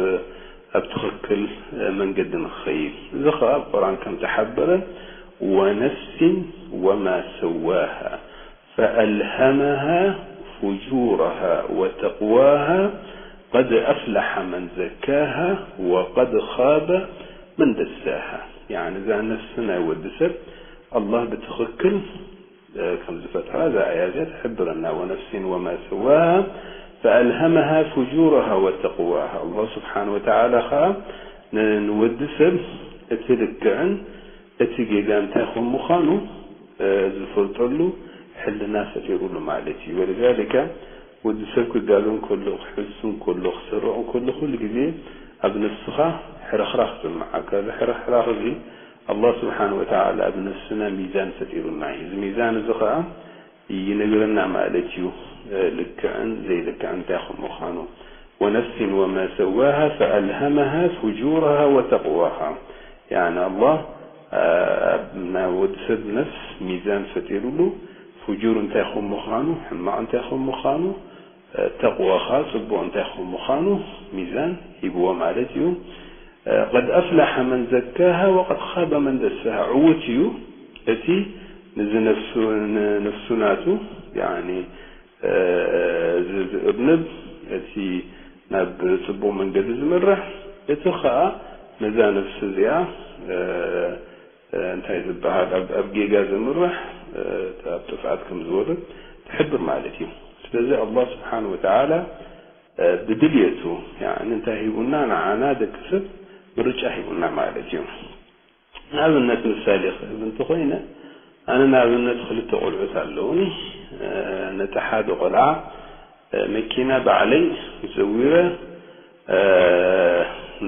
ኣብ ትኽክል፣ እ፣ መንገዲ ንኽኸይድ። እዚ ኸዓ ኣብ ቁርኣን ከም ተሓበረ፣ "ወነፍሲን ወማ ሰዋሃ ፈኣልሃመሃ ፉጁረሃ ወተቅዋሃ ቀድ ኣፍለሐ መን ዘካሃ ወቀድ ኻበ መን ደሳሃ።" ያዕኒ እዛ ነፍሲ ናይ ወዲ ሰብ ኣላህ ብትኽክል፣ እ፣ ከም ዝፈጠራ እዛ ኣያ እዚኣ ትሕብረና። "ወነፍሲን ወማ ሰዋሃ فألهمها فجورها وتقواها. ኣላህ ስብሓን ወተዓላ ኸዓ ን-፣ ንወዲ ሰብ እቲ ልክዕን እቲ ጌጋ እንታይ ከም ምዃኑ፣ እ፣ ዝፈልጠሉ ሕልና ፈጢሩሉ ማለት እዩ። ወለዛሊከ ወዲ ሰብ ክጋገ እንከሎ፣ ክሕሱ እንከሎ፣ ክሰርቕ እንከሎ፣ ኩሉ ግዜ ኣብ ነፍስኻ ሕርኽራኽ ይስምዓካ። እዚ ሕርኽራኽ እዚ ኣላህ ስብሓን ወተዓላ ኣብ ነፍስና ሚዛን ፈጢሩልና እዩ። እዚ ሚዛን እዚ ኸዓ ይነግረና ማለት እዩ፣ እ፣ ልክዕን ዘይልክዕን እንታይ ከም ምዃኑ። ونفس وما سواها فألهمها فجورها وتقواها። ያኒ ኣላህ፣ እ፣ ኣብ ናይ ወዲ ሰብ ነፍስ ሚዛን ፈጢሩሉ፣ ፍጁር እንታይ ከም ምዃኑ፣ ሕማቕ እንታይ ከም ምዃኑ፣ እ፣ ተቕዋ ኸዓ ጽቡቕ እንታይ ከም ምዃኑ ሚዛን ሂብዎ ማለት እዩ። እ፣ قد أفلح من زكاها وقد خاب من دساها። ዕዉት እዩ እቲ ንዚ ነፍሱ፣ ንነፍሱ ናቱ፣ ያኒ፣ እ፣ ዝ-፣ ዝእርንብ፣ እቲ ናብ ጽቡቕ መንገዲ ዝመርሕ፣ እቲ ኸኣ ነዛ ነፍሲ እዚኣ፣ እ፣ እ፣ እንታይ ዝበሃል፣ ኣብ፣ ኣብ ጌጋ ዝምራሕ፣ እ፣ ኣብ ጥፍኣት ከም ዝወርድ ትሕብር ማለት እዩ። ስለዚ ኣላህ ስብሓን ወተዓላ፣ እ፣ ብድልየቱ፣ ያኒ እንታይ ሂቡና? ንዓና ደቂ ሰብ ምርጫ ሂቡና ማለት እዩ። ንኣብነት ምሳሌ ክህብ እንተኾይነ፣ ኣነ ንኣብነት ክልተ ቆልዑት ኣለዉኒ። እ፣ ነቲ ሓደ ቆልዓ፣ እ፣ መኪና ባዕለይ ዘዊረ፣ እ፣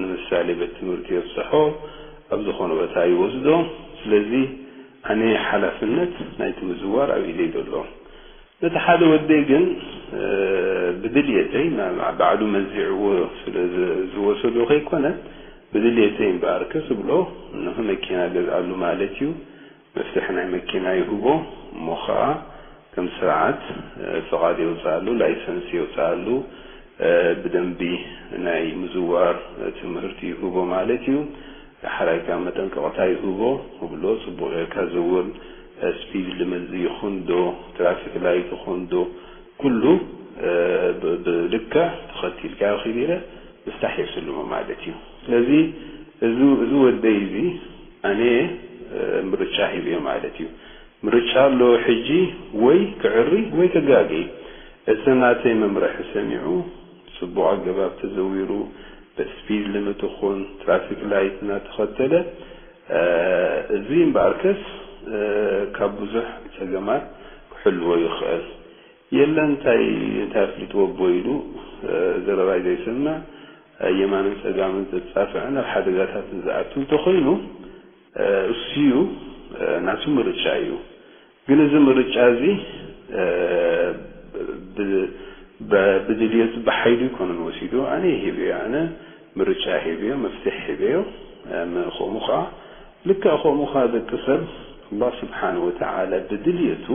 ንምሳሌ ቤት ትምህርቲ የብጽሖ፣ ኣብ ዝኾነ ቦታ ይወስዶ። ስለዚ ኣነ ሓላፍነት ናይቲ ምዝዋር ኣብ ኢደይ ዘሎ። ነቲ ሓደ ወደይ ግን፣ እ፣ ብድልየተይ፣ ማ-፣ ማ-፣ ባዕሉ መዚዕዎ ስለ ዝ-፣ ዝወሰዶ ከይኮነ፣ ብድልየተይ እምበኣርከ ዝብሎ፣ እንሆ መኪና ገዝኣሉ ማለት እዩ። መፍትሒ ናይ መኪና ይህቦ፣ እሞ ኸኣ ከም ስርዓት፣ እ፣ ፍቓድ የውጽኣሉ፣ ላይሰንስ የውጽኣሉ፣ እ፣ ብደንቢ ናይ ምዝዋር ትምህርቲ ይህቦ ማለት እዩ። ሓራይካ መጠንቀቕታ ይህቦ፣ ይብሎ፣ ጽቡቕ ጌርካ ዘውር፣ እ፣ ስፒድ ሊሚት ይኹን ዶ፣ ትራፊክ ላይት ይኹን ዶ፣ ኩሉ፣ እ፣ ብ-፣ ብልክዕ ተኸቲልካዮ ኺድ ኢለ ምፍታሕ የስልሞ ማለት እዩ። ስለዚ እዚ፣ እዚ ወደይ እዚ ኣነ፣ እ፣ ምርጫ ሂበዮ ማለት እዩ። ምርጫ ኣሎ ሕጂ፣ ወይ ክዕሪ ወይ ከጋጊ። እቲ ናተይ መምርሒ ሰሚዑ፣ ጽቡቕ ኣገባብ ተዘዊሩ፣ በቲ ስፒድ ሊሚት ይኹን ትራፊክ ላይት እናተኸተለ፣ እ፣ እዚ እምበኣርከስ፣ እ፣ ካብ ብዙሕ ጸገማት ክሕልዎ ይኽእል። የለን፣ እንታይ፣ እንታይ ኣፍሊጥዎ ኣቦ ኢሉ፣ እ፣ ዘረባይ ዘይሰምዕ፣ እ፣ የማንን ጸጋምን ዘጻፍዕን ኣብ ሓደጋታትን ዝኣቱ እንተኾይኑ፣ እ፣ እሱዩ፣ እ፣ ናቱ ምርጫ እዩ። ግን እዚ ምርጫ እዚ፣ እ፣ ብ-፣ ብ-፣ ብድልየቱ ብሓይሉ ኣይኮነን ወሲዱ። ኣነ ሂበዮ፣ ኣነ ምርጫ ሂበዮ፣ መፍትሒ ሂበዮ። እ፣ ም-፣ ከምኡ ኸዓ፣ ልክዕ ከምኡ ኸዓ ደቂ ሰብ ኣላህ ስብሓነ ወተዓላ ብድልየቱ፣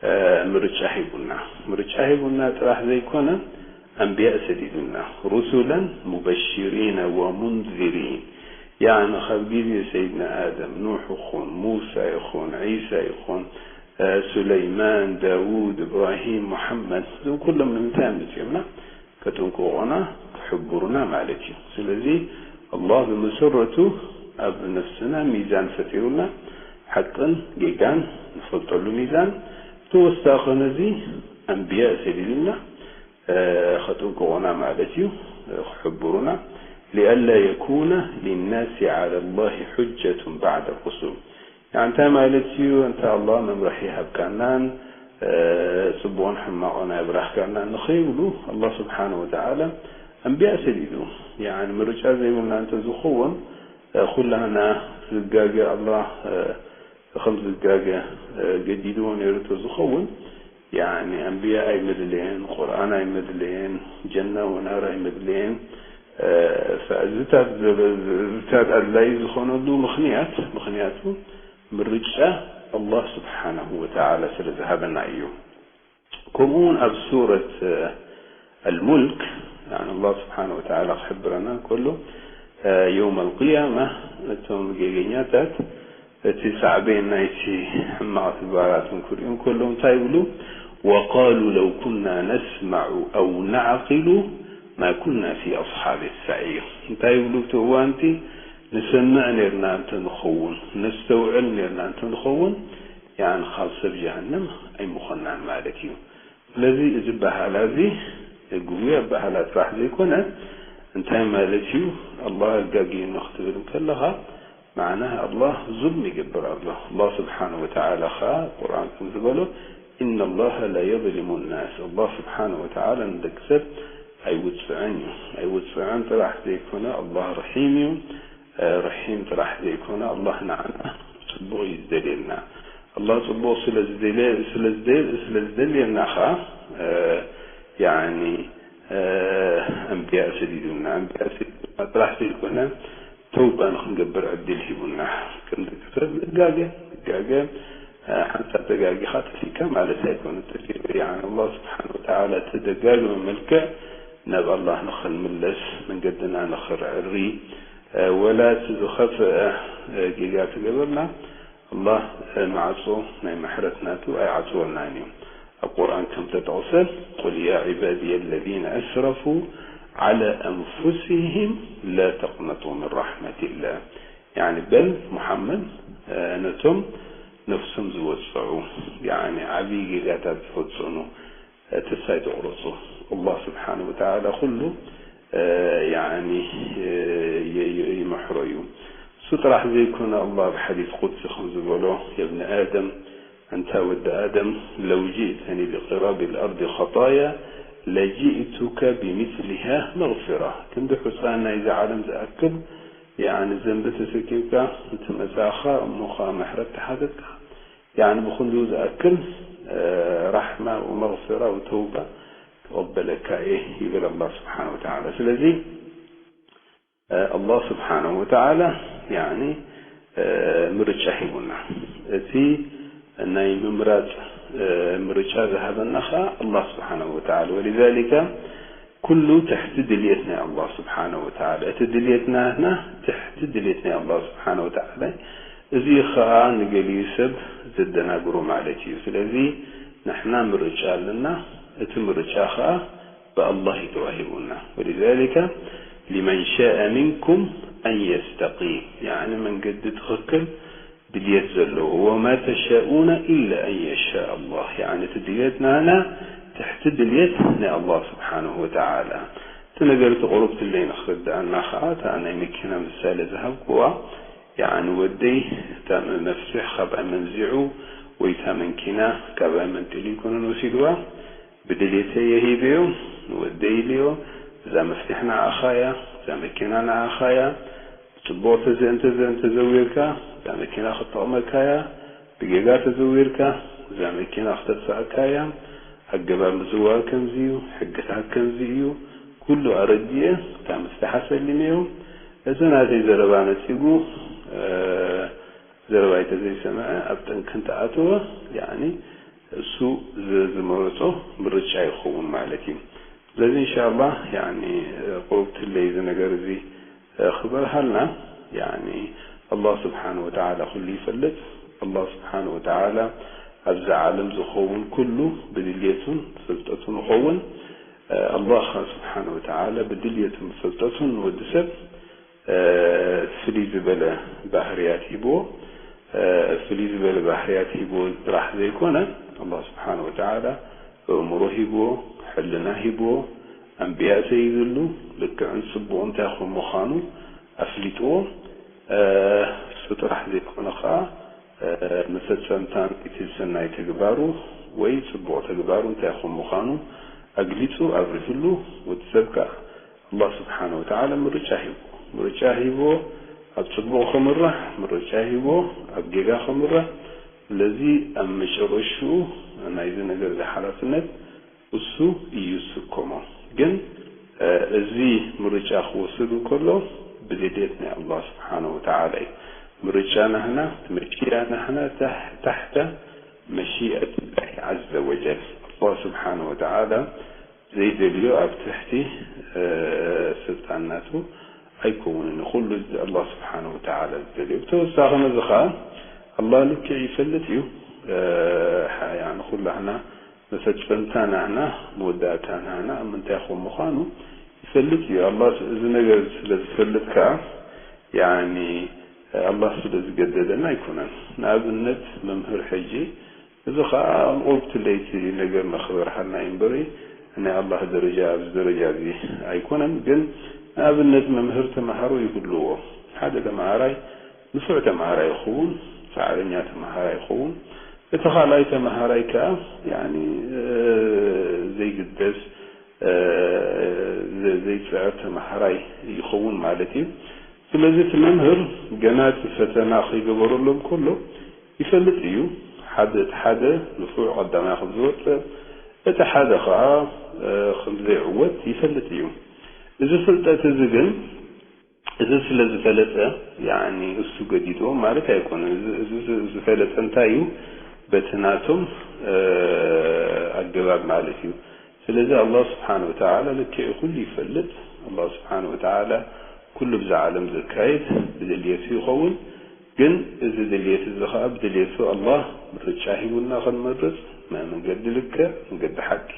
እ፣ ምርጫ ሂቡና። ምርጫ ሂቡና ጥራሕ ዘይኮነ፣ ኣንብያእ ሰዲዱና። رسلا مبشرين ومنذرين። ያዕኒ፣ ካብ ግዜ ሰይድና ኣደም፣ ኑሕ ይኹን፣ ሙሳ ይኹን፣ ዒሳ ይኹን፣ እ፣ ሱለይማን፣ ዳውድ፣ እብራሂም፣ ሙሓመድ፣ እዞም ኩሎም ንምንታይ እዮም መጺኦምና? ከጥንቅቑና፣ ክሕብሩና ማለት እዩ። ስለዚ ኣላህ ብመሰረቱ ኣብ ነፍስና ሚዛን ፈጢሩልና፣ ሓቅን ጌጋን ንፈልጠሉ ሚዛን፣ ብተወሳኺ ነዚ ኣንብያእ ሰዲዱልና፣ እ፣ ከጥንቅቑና ማለት እዩ፣ እ፣ ክሕብሩና። لئلا يكون للناس على الله حجة بعد الرسل። ያዕኒ እንታይ ማለት እዩ? እንተ ኣላህ መምርሒ ይሃብካናን፣ እ፣ ጽቡቕን ሕማቕን ኣየብራህካናን ንኸይብሉ፣ ኣላህ ስብሓነ ወተዓላ ኣንብያ ሰዲዱ። ያዕኒ ምርጫ ዘይብልና እንተ ዝኸውን፣ እ፣ ኩላህና ዝጋገ ኣላህ፣ እ፣ ከም ዝጋገ፣ እ፣ ገዲድዎ ነይሩ እንተ ዝኸውን፣ ያዕኒ ኣንብያ ኣይመድለየን፣ ቁርኣን ኣይመድለየን፣ ጀና ወናር ኣይመድለየን። እ፣ ፈ-፣ እዚታት ዘበ-፣ እዚታት ኣድላዪ ዝኾነሉ ምኽንያት፣ ምኽንያቱ ምርጫ ኣላህ ስብሓነሁ ወተዓላ ስለ ዝሃበና እዩ። ከምኡ እውን ኣብ ሱረት፣ እ፣ ኣልሙልክ፣ ያዕኒ ኣላህ ስብሓነሁ ወተዓላ ክሕብረና እንከሎ፣ እ፣ የውም ኣልቅያማ እቶም ጌገኛታት እቲ ሳዕቤን ናይቲ ሕማቕ ተግባራቶም ክርእዩ እንከለዉ እንታይ ይብሉ? وقالوا لو كنا نسمع أو نعقل ما كنا في أصحاب السعير። እንታይ ይብሉ? እቲ እዋንቲ ንሰምዕ ነርና እንተ ንኸውን፣ ነስተውዕል ነርና እንተ ንኸውን፣ ያዕኒ ካብ ሰብ ጀሃነም ኣይምኾናን ማለት እዩ። ስለዚ እዚ በሃላ እዚ ግጉይ ኣበሃህላ ጥራሕ ዘይኮነ፣ እንታይ ማለት እዩ ኣላህ ኣጋግዩኒ ክትብል እንከለኻ፣ ማዕና ኣላህ ዙልሚ ይገብር ኣሎ። ኣላህ ስብሓነሁ ወተዓላ ኸኣ ቁርኣን ከም ዝበሎ፣ ኢነ ላሃ ላ የዝሊሙ ናስ፣ ኣላህ ስብሓነሁ ወተዓላ ንደቂ ሰብ ኣይውጽዕን እዩ። ኣይውጽዕን ጥራሕ ዘይኮነ ኣላህ ርሒም እዩ። ርሒም ጥራሕ ዘይኮነ ኣላህ ንዓና ጽቡቕ እዩ ዝደልየና። ኣላህ ጽቡቕ ስለ ዝደልየ-፣ ስለ ዝደ-፣ ስለ ዝደልየና ኸኣ፣ ያኒ፣ ኣንብያ ሰዲዱና። ኣንብያ ሰዲዱና ጥራሕ ዘይኮነ፣ ተውባ ንኽንገብር ዕድል ሂቡና። ከም ደቂ ሰብ ንጋገ፣ ንጋገ፣ ሓንሳብ ተጋጊኻ ጠፊእካ ማለት ኣይኮነን። ጠፊእካ፣ ያኒ፣ ኣላህ ስብሓነ ወተዓላ ተደጋግመ መልክዕ ናብ ኣላህ ንኽንምለስ፣ መንገድና ንኽርዕሪ፣ ወላ እቲ ዝኸፍአ ጌጋ ተገበርና፣ ኣላህ ማዕጾ ናይ ምሕረት ናቱ ኣይዓጽወልናን እዩ። ኣብ ቁርኣን ከም ተጠቕሰ፣ ቁል ያ ዒባድየ ለዚነ ኣስረፉ ዓላ ኣንፉሲሂም ላ ተቅነጡ ምን ራሕመቲላህ። ያኒ በል ሙሓመድ፣ ነቶም ነፍሶም ዝወጽዑ፣ ያኒ ዓብዪ ጌጋታት ዝፈጸሙ፣ ተስፋ ኣይትቑረጹ። ኣላህ ስብሓነሁ ወተዓላ ኩሉ፣ ያኒ፣ ይ-፣ ይ-፣ ይምሕሮ እዩ። እሱ ጥራሕ ዘይኮነ፣ ኣላህ ኣብ ሓዲስ ቁድሲ ከም ዝበሎ፣ የብነ ኣደም፣ ኣንታ ወዲ ኣደም፣ ለው ጂእተኒ ቢቅራቢ ልኣርዲ ኸጣያ ለጂእቱከ ቢሚስሊሃ መግፊራ። ክንዲ ሑጻን ናይዚ ዓለም ዝኣክል፣ ያኒ፣ ዘንቢ ተሰኪምካ እንተመጻእኻ፣ እሞ ኸኣ ምሕረት ተሓተትካ፣ ያኒ፣ ብኹሉ ዝኣክል፣ እ፣ ራሕማ ወመግፊራ ወተውባ ክቕበለካ እየ፣ ይብል ኣላህ ስብሓነ ወተዓላ። ስለዚ፣ እ፣ ኣላህ ስብሓነ ወተዓላ፣ ያኒ፣ እ፣ ምርጫ ሂቡና። እቲ ናይ ምምራጽ፣ እ፣ ምርጫ ዝሃበና ኸኣ ኣላህ ስብሓነ ወተዓላ። ወሊዛሊከ፣ ኩሉ ትሕቲ ድልየት ናይ ኣላህ ስብሓነ ወተዓላ። እቲ ድልየት ናትና ትሕቲ ድልየት ናይ ኣላህ ስብሓነ ወተዓላ። እዚ ኸኣ ንገሊኡ ሰብ ዘደናግሮ ማለት እዩ። ስለዚ ንሕና ምርጫ ኣለና። እቲ ምርጫ ኸኣ ብኣላህ እዩ ተዋሂቡና። ወሊዛሊከ ሊመን ሻአ ሚንኩም ኣን የስተቂም፣ ያዕኒ መንገዲ ትኽክል ድልየት ዘለዎ፣ ወማ ተሻኡነ ኢላ ኣን የሻእ ኣላህ፣ ያዕኒ እቲ ድልየት ናና ትሕቲ ድልየት ናይ ኣላህ ስብሓነሁ ወተዓላ። እቲ ነገር እቲ ቁሩብትለይ ንኽርድኣና ኸዓ፣ እታ ናይ መኪና ምሳሌ ዝሃብኩዋ፣ ያዕኒ ወደይ እታ መፍትሕ ካብኣ መንዚዑ ወይ እታ መንኪና ካብኣ መንጢሉ ኣይኮነን ወሲድዋ፣ ብድልየተይ እየ ሂበዮ፣ ንወደይ ኢለዮ፣ እዛ መፍትሕ ንዓኻ እያ፣ እዛ መኪና ንዓኻ እያ፣ ብጽቡቕ ተዘ-፣ እንተዘ-፣ እንተዘዊርካ፣ እዛ መኪና ክትጠቕመካ እያ። ብጌጋ ተዘዊርካ፣ እዛ መኪና ክተጥፍኣካ እያ። ኣገባብ ምዝዋር ከምዚ እዩ፣ ሕግታት ከምዚ እዩ። ኩሉ ኣረዲኤ፣ እታ መፍትሓ ሰሊመዮ። እቲ ናተይ ዘረባ ነጺጉ፣ እ፣ ዘረባይ ተዘይሰምዐ፣ ኣብ ጠንቂ እንተኣተወ፣ ያዕኒ፣ እሱ ዝ-፣ ዝመረጾ ምርጫ ይኸውን ማለት እዩ። ስለዚ፣ እንሻላህ፣ ያዕኒ፣ ቁሩብ ትለይ እዚ ነገር እዚ ክበርሃልና፣ ያኒ፣ ኣላህ ስብሓነ ወተዓላ ኩሉ ይፈልጥ። ኣላህ ስብሓነ ወተዓላ ኣብዛ ዓለም ዝኸውን ኩሉ ብድልየቱን ፍልጠቱን ይኸውን። ኣላህ ስብሓነ ወተዓላ ብድልየቱን ብፍልጠቱን ንወዲ ሰብ፣ እ፣ ፍልይ ዝበለ ባህርያት ሂብዎ። እ፣ ፍልይ ዝበለ ባህርያት ሂብዎ ጥራሕ ዘይኮነ፣ ኣላህ ስብሓነ ወተዓላ ኣእምሮ ሂብዎ፣ ሕልና ሂብዎ፣ ኣንብያ ሰይድሉ፣ ልክዕን ጽቡቕ እንታይ ከም ምዃኑ ኣፍሊጥዎ። እ፣ እሱ ጥራሕ ዘይኮነ ኸኣ፣ እ፣ መፈጸምታ ናይቲ ሰናይ ተግባሩ ወይ ጽቡቕ ተግባሩ እንታይ ከም ምዃኑ ኣግሊጹ ኣብሪህሉ። ወዲ ሰብ ከኣ ኣላህ ስብሓነ ወተዓላ ምርጫ ሂብዎ። ምርጫ ሂብዎ ኣብ ጽቡቕ ከምርሕ፣ ምርጫ ሂብዎ ኣብ ጌጋ ከምርሕ። ስለዚ ኣብ መጨረሽኡ ናይዚ ነገር እዚ ሓላፍነት እሱ እዩ ዝስከሞ። ግን፣ እ፣ እዚ ምርጫ ክወስድ እንከሎ ብድልየት ናይ ኣላህ ስብሓነ ወተዓላ እዩ። ምርጫ ናህና፣ መሺኣ ናህና ታሕ-፣ ታሕተ መሺአት ላሂ ዐዘ ወጀል። ኣላህ ስብሓነ ወተዓላ ዘይደልዮ ኣብ ትሕቲ፣ እ፣ ስልጣን ናቱ ኣይከውንን። ኩሉ እዚ ኣላህ ስብሓነ ወተዓላ ዝደልዮ። ብተወሳኺ ነዚ ኸዓ ኣላህ ልክዕ ይፈልጥ እዩ። እ፣ ሓ-፣ ያኒ ኩላህና መፈጸምታ ናህና፣ መወዳእታ ናህና ኣብ ምንታይ ከም ምዃኑ ይፈልጥ እዩ። ኣላህ ስ-፣ እዚ ነገር ስለ ዝፈልጥ ከኣ፣ ያኒ፣ ኣላህ ስለ ዝገደደና ኣይኮነን። ንኣብነት፣ መምህር ሕጂ፣ እዚ ኸኣ ኣብ ቁርብቲ ለይቲ ነገር ንኽበርሃልና እዩ እምበሪ፣ ናይ ኣላህ ደረጃ ኣብዚ ደረጃ እዚ ኣይኮነን። ግን ንኣብነት መምህር ተምሃሮ ይህልዎ። ሓደ ተምሃራይ ንፉዕ ተምሃራይ ይኸውን፣ ጻዕረኛ ተምሃራይ ይኸውን። እቲ ካልኣይ ተምሃራይ ከኣ ያኒ፣ እ፣ ዘይግደስ፣ እ፣ ዘ-፣ ዘይጽዕር ተምሃራይ ይኸውን ማለት እዩ። ስለዚ እቲ መምህር ገና እቲ ፈተና ከይገበረሎም ከሎ ይፈልጥ እዩ። ሓደ፣ እቲ ሓደ ንፉዕ ቀዳማይ ከም ዝወጽእ፣ እቲ ሓደ ኸኣ፣ እ፣ ከም ዘይዕወት ይፈልጥ እዩ። እዚ ፍልጠት እዚ ግን፣ እዚ ስለ ዝፈለጠ፣ ያኒ እሱ ገዲድዎ ማለት ኣይኮነን። እዚ፣ እዚ ዝ-፣ ዝፈለጠ እንታይ እዩ? በቲ ናቶም፣ እ፣ ኣገባብ ማለት እዩ። ስለዚ ኣላህ ስብሓነ ወተዓላ ልክዕ ኩሉ ይፈልጥ። ኣላህ ስብሓነ ወተዓላ ኩሉ ብዛ ዓለም ዘካይድ ብድልየቱ ይኸውን። ግን እዚ ድልየት እዚ ኸኣ ብድልየቱ ኣላህ ምርጫ ሂቡና ክንመርጽ፣ ናይ መንገዲ ልክዕ፣ መንገዲ ሓቂ።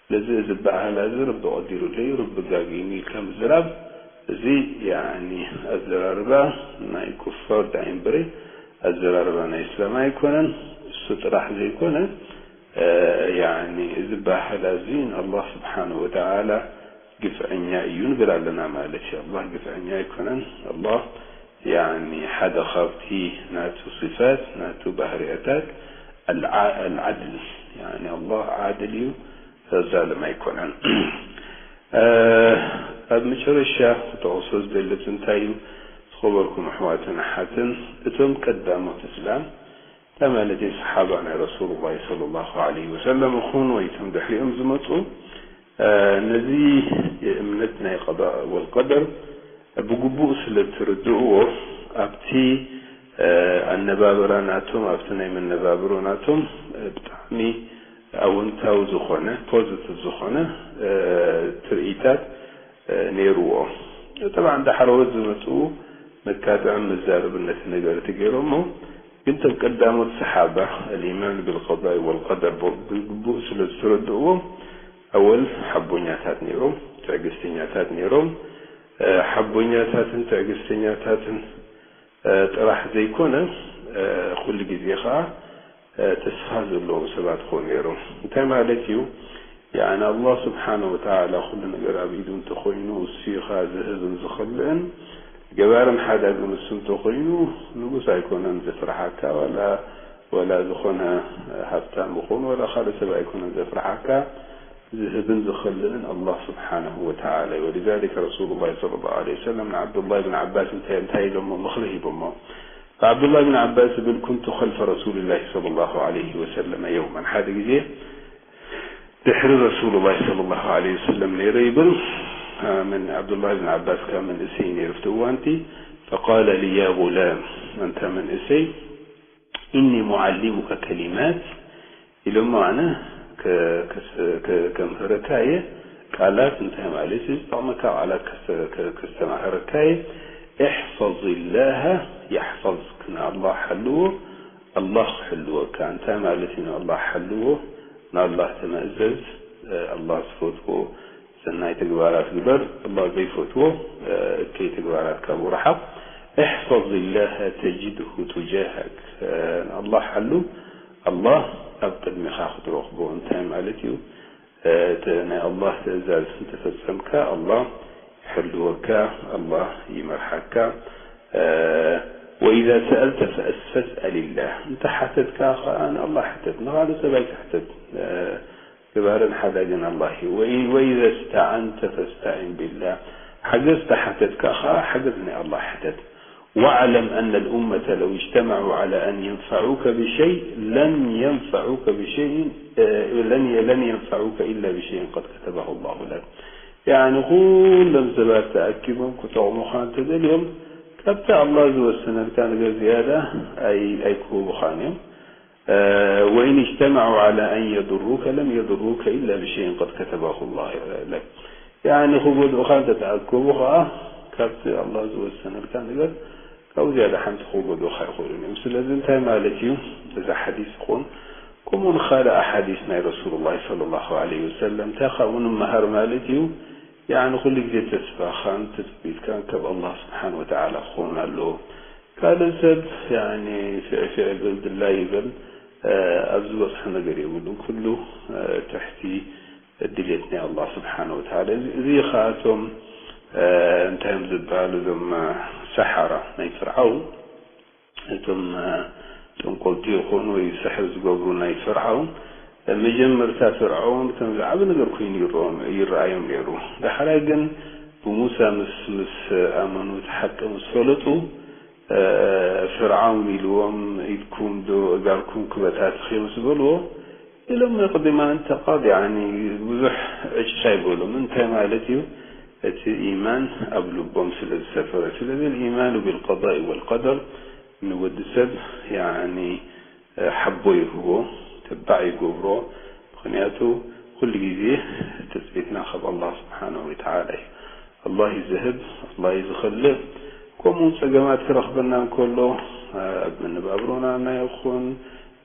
ስለዚ እዚ በዓህላ እዚ ረቢ ቀዲሩለይ፣ ረቢ ጋጊኒ ኢልካ ምዝራብ፣ እዚ ያኒ ኣዘራርባ ናይ ኩፋር ዳኣ እምበረ ኣዘራርባ ናይ እስላም ኣይኮነን። እሱ ጥራሕ ዘይኮነ፣ እ፣ ያኒ እዚ በዓህላ እዚ ንኣላህ ስብሓነሁ ወተዓላ ግፍዐኛ እዩ ንብል ኣለና ማለት እዩ። ኣላህ ግፍዐኛ ኣይኮነን። ኣላህ ያኒ ሓደ ካብቲ ናቱ ስፋት፣ ናቱ ባህርያታት ኣልዓ-፣ ኣልዓድል፣ ያኒ ኣላህ ዓድል እዩ፣ ዛልም ኣይኮነን። እ፣ ኣብ መጨረሻ ክጠቕሶ ዝደሊ እንታይ እዩ? ዝኸበርኩም ኣሕዋትን ኣሓትን፣ እቶም ቀዳሞት እስላም እንታይ ማለት እዩ? ሰሓባ ናይ ረሱሉላህ ሰለላሁ ዐለይሂ ወሰለም ይኹን ወይ እቶም ድሕሪኦም ዝመጹ፣ እ፣ ነዚ እምነት ናይ ቀዳእ ወልቀደር ብግቡእ ስለ እተረድእዎ፣ ኣብቲ፣ እ፣ ኣነባብራ ናቶም፣ ኣብቲ ናይ መነባብሮ ናቶም፣ እ፣ ብጣዕሚ ኣወንታዊ ዝኾነ፣ ፖዚቲቭ ዝኾነ፣ እ፣ ትርኢታት፣ እ፣ ነይርዎ። ጠብዓን ዳሕረዎት ዝመጽኡ መካትዕን መዛረብን ነቲ ነገር እቲ ገይሮሞ፣ ግን እቶም ቀዳሞት ሰሓባ፣ الإيمان بالقضاء والقدر ብ-፣ ብግቡእ ስለ ዝተረድእዎ፣ ኣወል ሓቦኛታት ነይሮም፣ ትዕግስተኛታት ነይሮም። እ፣ ሓቦኛታትን ትዕግስተኛታትን፣ እ፣ ጥራሕ ዘይኮነ፣ እ፣ ኩሉ ግዜ ኸኣ፣ እ፣ ተስፋ ዘለዎም ሰባት ክኾኑ ነይሮም። እንታይ ማለት እዩ? ያኒ ኣላህ ስብሓነ ወተዓላ ኩሉ ነገር ኣብ ኢዱ እንተኾይኑ፣ እሱ እዩ ኸኣ ዝህብን ዝኸልእን፣ ገባርን ሓዳግን እሱ እንተኾይኑ፣ ንጉስ ኣይኮነን ዘፍርሓካ፣ ዋላ፣ ዋላ ዝኾነ ሃብታም ይኹን፣ ዋላ ካልእ ሰብ ኣይኮነን ዘፍርሓካ፣ ዝህብን ዝኸልእን ኣላህ ስብሓነሁ ወተዓላ እዩ። ወሊዛሊከ ረሱሉላህ ሰለላሁ ዐለይሂ ወሰለም ንዓብዱላህ ብን ዓባስ እንታይ፣ እንታይ ኢሎሞ? ምኽሪ ሂቦሞ። ዓብዱላህ ብን ዓባስ ይብል፣ ኩንቱ ኸልፈ ረሱሊላህ ሰለላሁ ዐለይሂ ወሰለም የውመን፣ ሓደ ግዜ ድሕሪ ረሱሉላህ ሰለላሁ ዐለይሂ ወሰለም ነይረ ይብል። ምን ዓብዱላህ ብን ዓባስ ካብ መንእሰይ ነይሩ ኣብቲ እዋንቲ። ፈቃለ ሊ ያ ጉላም፣ ኣንታ መንእሰይ፣ ኢኒ ሙዓሊሙከ ከሊማት ኢሎሞ፣ ኣነ ከ-፣ ከስ-፣ ከ-፣ ከምህረካ እየ ቃላት፣ እንታይ ማለት እዩ ዝጠቕመካ ቃላት ከስተ-፣ ከ-፣ ከስተማህረካ እየ። ኢሕፈዝላሃ የሕፈዝክ፣ ንኣላህ ሓልዎ፣ ኣላህ ክሕልወካ። እንታይ ማለት እዩ ንኣላህ ሓልዎ? ንኣላህ ተመእዘዝ፣ እ፣ ኣላህ ዝፈትዎ ሰናይ ተግባራት ግበር፣ ኣላህ ዘይፈትዎ፣ እ፣ እከይ ተግባራት ካብኡ ርሓቕ። ኢሕፈዝላሃ ተጅድሁ ቱጃሃክ፣ እ፣ ንኣላህ ሓሉ፣ ኣላህ ኣብ ቅድሚኻ ክትረኽቦ። እንታይ ማለት እዩ? እ፣ እቲ ናይ ኣላህ ትእዛዝ እንተፈጸምካ፣ ኣላህ ይሕልወካ፣ ኣላህ ይመርሓካ። እ፣ ወኢዛ ሰኣልተ ፈስ-፣ ፈስኣልላህ፣ እንተ ሓተትካ ኸኣ ንኣላህ ሕተት፣ ንኻልእ ሰብ ኣይትሕተት። እ፣ ገባርን ሓዳግን ኣላህ እዩ። ወኢ-፣ ወኢዘ ስተዓንተ ፈስተዒን ቢላህ። ሓገዝ ተሓተትካ ኸዓ ሓገዝ ናይ ኣላህ ሕተት። ወዕለም ኣነ ልኡመተ ለው እጅተመዑ ዓላ ኣን የንፈዑከ ብሸይ ለም የንፈዑከ ብሸይን፣ እ፣ ለን የ-፣ ለን የንፈዑከ ኢላ ብሸይን ቀድ ከተበሁ ላሁ ለክ። ያዕኒ ኩሎም ሰባት ተኣኪቦም ክጠቕሙኻ እንተደልዮም ካብቲ ኣላህ ዝወሰነልካ ነገር ዝያዳ ኣይ-፣ ኣይክህቡኻን እዮም። እ፣ ወኢን እጅተመዑ ዓላ ኣን የዱሩከ ለም የዱሩከ ኢላ ብሸይን ቀድ ከተበሁ ላሁ ለክ። ያዕኒ ክጎድኡኻ እንተተኣከቡ ኸዓ ካብቲ ኣላህ ዝወሰነልካ ነገር ካብኡ ዝያዳ ሓንቲ ክጎድኡኻ ኣይኽእሉን እዮም። ስለዚ እንታይ ማለት እዩ እዚ ሓዲስ ይኹን ከምኡውን ካልእ ኣሓዲስ ናይ ረሱሉላህ ሰለላሁ ዐለይሂ ወሰለም እንታይ ካብኡ ንመሃር ማለት እዩ? ያዕኒ ኩሉ ግዜ ተስፋኻን ትጽቢትካን ካብ ኣላህ ስብሓን ወተዓላ ክኸውን ኣለዎ። ካልእ ሰብ ያዕኒ ፍዕፍዕ ይበል ድላይ ይበል፣ እ፣ ኣብ ዝበጽሖ ነገር የብሉን። ኩሉ፣ እ፣ ትሕቲ ድልየት ናይ ኣላህ ስብሓነ ወተዓላ። እዚ እዚ ኸኣቶም እንታይ እዮም ዝበሃሉ፣ እዞም ሰሓራ ናይ ፍርዓውን፣ እቶም ጠንቆልቲ ይኾኑ ወይ ስሕር ዝገብሩ ናይ ፍርዓውን። መጀመርታ ፍርዓውን ከም ዝዓቢ ነገር ኮይኑ ይረኦም ይረኣዮም ነይሩ። ዳሕራይ ግን ብሙሳ ምስ ምስ ኣመኑ፣ እቲ ሓቂ ምስ ፈለጡ፣ ፍርዓውን ኢልዎም፣ ኢድኩም ዶ እጋርኩም ክበታትኽ እየ ምስ በልዎ፣ ኢሎም ቅድማ እንተቓድ፣ ያኒ፣ ብዙሕ ዕጭ ኣይበሎም። እንታይ ማለት እዩ? እቲ ኢማን ኣብ ልቦም ስለ ዝሰፈረ። ስለዚ፣ الإيمان بالقضاء والقدر ንወዲ ሰብ፣ ያኒ፣ ሓቦ ይህቦ፣ ተባዕ ይገብሮ። ምኽንያቱ፣ ኩሉ ግዜ ትጽቢትና ካብ ኣላህ ስብሓነሁ ወተዓላ እዩ። ኣላህ እዩ ዝህብ፣ ኣላህ እዩ ዝኸልእ። ከምኡ ጸገማት ክረኽበና እንከሎ፣ ኣብ መነባብሮና ይኹን፣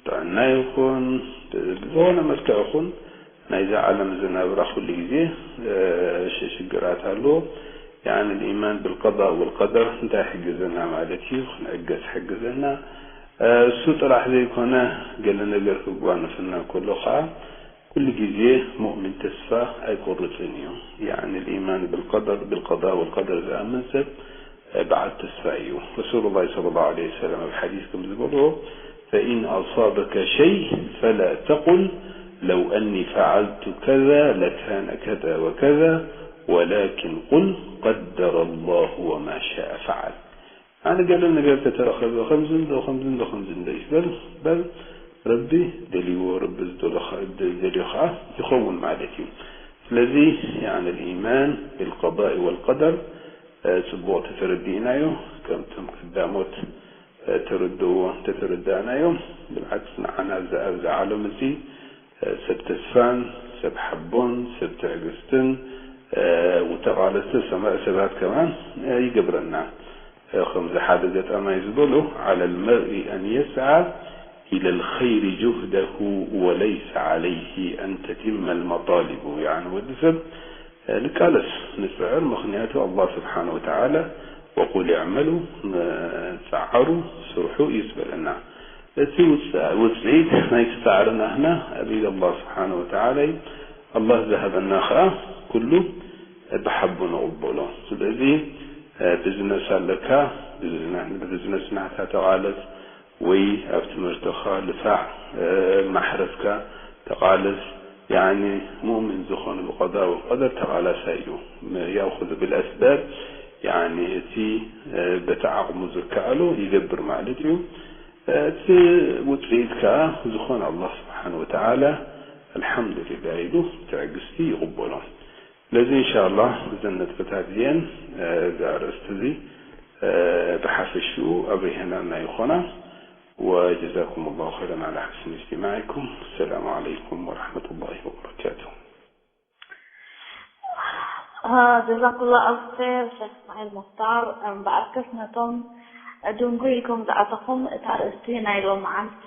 ጥዕና ይኹን፣ ብዝኾነ መልክዕ ይኹን፣ ናይዛ ዓለም ዘናብራ ኩሉ ግዜ፣ እ፣ ሽ-፣ ሽግራት ኣለዎ። ያኒ፣ الإيمان بالقضاء والقدر እንታይ ይሕግዘና ማለት እዩ? ክንዕገስ ይሕግዘና። እ፣ እሱ ጥራሕ ዘይኮነ፣ ገለ ነገር ክጓነፈና ከሎ ኸዓ፣ ኩሉ ግዜ ሙእሚን ተስፋ ኣይቆርጽን እዩ። ያኒ፣ الإيمان بالقدر، بالقضاء والقدر ዝኣምን ሰብ፣ እ፣ በዓል ተስፋ እዩ። ረሱሉላህ ሰለላሁ ዐለይሂ ወሰለም ኣብ ሓዲስ ከም ዝበልዎ፣ فإن أصابك شيء فلا تقل لو أني فعلت كذا لكان كذا وكذا، ولكن قل قدر الله وما شاء فعل. ኣነ ገለ ነገር ተተረኸበ፣ ከምዚ እንዶ፣ ከምዚ እንዶ፣ ከምዚ እንዶ ይበል፣ በል፣ ረቢ ደልይዎ፣ ረቢ ዝደሎ ኸ-፣ ደ-፣ ደልዮ ኸዓ ይኸውን ማለት እዩ። ስለዚ፣ ያኒ፣ الإيمان بالقضاء والقدر፣ እ፣ ጽቡቕ ተተረዲእናዮ፣ ከምቶም ቀዳሞት፣ እ፣ ተረድእዎ እንተተረዳእናዮ፣ ብልዓክስ ንዓና ኣብዚ፣ ኣብዚ ዓለም እዚ፣ እ፣ ሰብ ተስፋን፣ ሰብ ሓቦን፣ ሰብ ትዕግስትን፣ እ፣ ተቓለስቲ ሰማ-፣ ሰባት ከማን፣ እ፣ ይገብረና። እ፣ ከምዚ ሓደ ገጣማይ ዝበሎ፣ على المرء أن يسعى إلى الخير جهده وليس عليه أن تتم المطالب። ያኒ ወዲ ሰብ ንቃለስ፣ ንጽዕር፣ ምኽንያቱ ኣላህ ስብሓነ ወተዓላ፣ وقل اعملوا፣ ጸዓሩ፣ ስርሑ እዩ ዝበለና። እቲ ውጽ-፣ ውጽኢት ናይቲ ጻዕሪ ናህና ኣብ ኢድ ኣላህ ስብሓነ ወተዓላ እዩ። ኣላህ ዝሃበና ኸዓ ኩሉ ብሓቡ ንቕበሎ። ስለዚ፣ እ፣ ቢዝነስ ኣለካ፣ ቢዝነ-፣ ንቢዝነስ ናህካ ተቓለስ፣ ወይ ኣብ ትምህርትኻ ልፋዕ፣ እ፣ ማሕረስካ ተቓለስ። ያኒ ሙእሚን ዝኾነ ብቀዳ ወቀደር ተቓላሳይ እዩ። ም-፣ يأخذ بالأسباب፣ ያኒ እቲ፣ እ፣ በቲ ዓቕሙ ዝከኣሎ ይገብር ማለት እዩ። እ፣ እቲ ውጽኢት ከኣ ዝኾነ ኣላህ ስብሓነ ወተዓላ ኣልሓምዱሊላህ ኢሉ ትዕግስቲ ይቕበሎ። ስለዚ እንሻላህ እዘን ነጥብታት እዚአን፣ እ፣ እዚ ኣርእስቲ እዚ፣ እ፣ ብሓፈሽኡ ኣብሪሀናልና ይኾና። وجزاكم الله خيرا على حسن استماعكم. السلام عليكم ورحمة الله وبركاته. ጀዛኩላ ኣልፍ ኸይር ሸክ እስማዒል ሙክታር። እምበኣርከስ ነቶም ድንጉይ ኢልኩም ዝኣተኹም፣ እታ ኣርእስቲ ናይ ሎመዓልቲ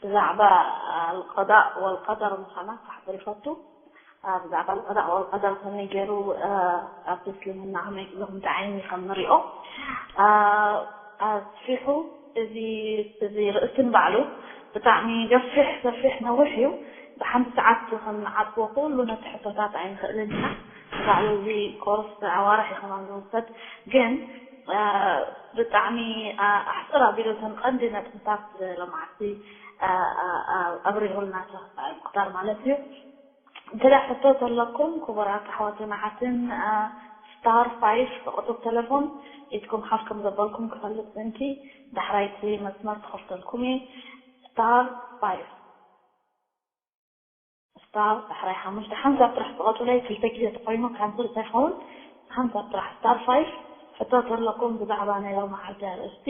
ብዛዕባ ኣልቀዳእ ወልቀደር ምዃና ክሕብር ይፈቱ። ብዛዕባ ኣልቀዳእ ወልቀደር ከመይ ገይሩ ኣብ እስልምና ከመይ ብኽምቲ ዓይኒ ከም ንሪኦ ኣስፊሑ እዚ እዚ ርእሲ ንባዕሉ ብጣዕሚ ገፊሕ ሰፊሕ ነዊሕ እዩ። ብሓንቲ ሰዓት ክንዓጽዎ ኩሉ ነቲ ሕቶታት ኣይንኽእልን ኢና። ንባዕሉ እዚ ኮርስ ኣዋርሕ እዩ ከማን ዝውሰድ። ግን ብጣዕሚ ኣሕጽር ኣቢሉ እተን ቀንዲ ነጥብታት ሎማዓንቲ ኣብሪሁልና ሙክታር ማለት እዩ። ገለ ሕቶ ተለኩም ክቡራት ኣሕዋትን ኣሓትን ስታር ፋይፍ ብቁጽሪ ተለፎን ኢድኩም ሓፍ ከም ዘበልኩም ክፈልጥ ምእንቲ ዳሕራይ እቲ መስመር ክኸፍተልኩም እየ። ስታር ፋይፍ ስታር ዳሕራይ ሓሙሽተ ሓንሳብ ጥራሕ ትቐጽለይ ክልተ ግዜ ተኾይኑ ካንስል ከይኸውን ሓንሳብ ጥራሕ ስታር ፋይፍ ሕቶ ተለኩም ብዛዕባ ናይ ሎማዓንቲ ኣርእስቲ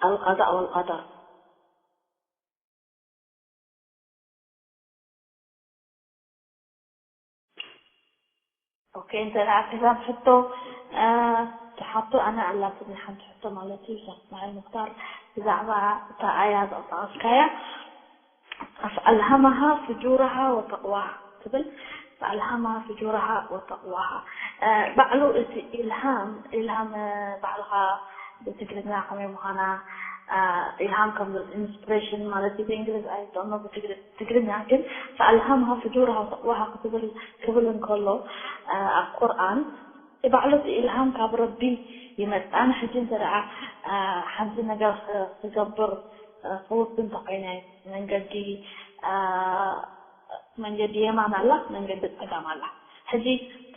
ኣልቀዳእ ወልቀደር። ኦኬ እንተ ደኣ ከዛም ሕቶ ትሓቶ ኣነ ኣላትኒ ሓንቲ ሕቶ ማለት እዩ ሸክ እስማዒል ሙክታር ብዛዕባ እታ ኣያ ዘጠቐስካያ فألهمها فجورها وتقواها ትብል فألهمها فجورها وتقواها ባዕሉ እቲ ኢልሃም ኢልሃም ባዕልኻ ብትግርኛ ከመይ ምዃና ኢልሃም ከም ኢንስፕሬሽን ማለት እዩ ብእንግሊዝ ኣይጠኖ ብትግርኛ ግን ፈኣልሃምሃ ፍጁርሃ ወሃ ክትብል ክብል እንከሎ ኣብ ቁርኣን ባዕሉ እቲ ኢልሃም ካብ ረቢ ይመጽእ። ኣነ ሕጂ እንተ ደኣ ሓንቲ ነገር ክገብር ክውስን እንተኮይነ መንገዲ መንገዲ የማን ኣላ፣ መንገዲ ጸጋም ኣላ። ሕጂ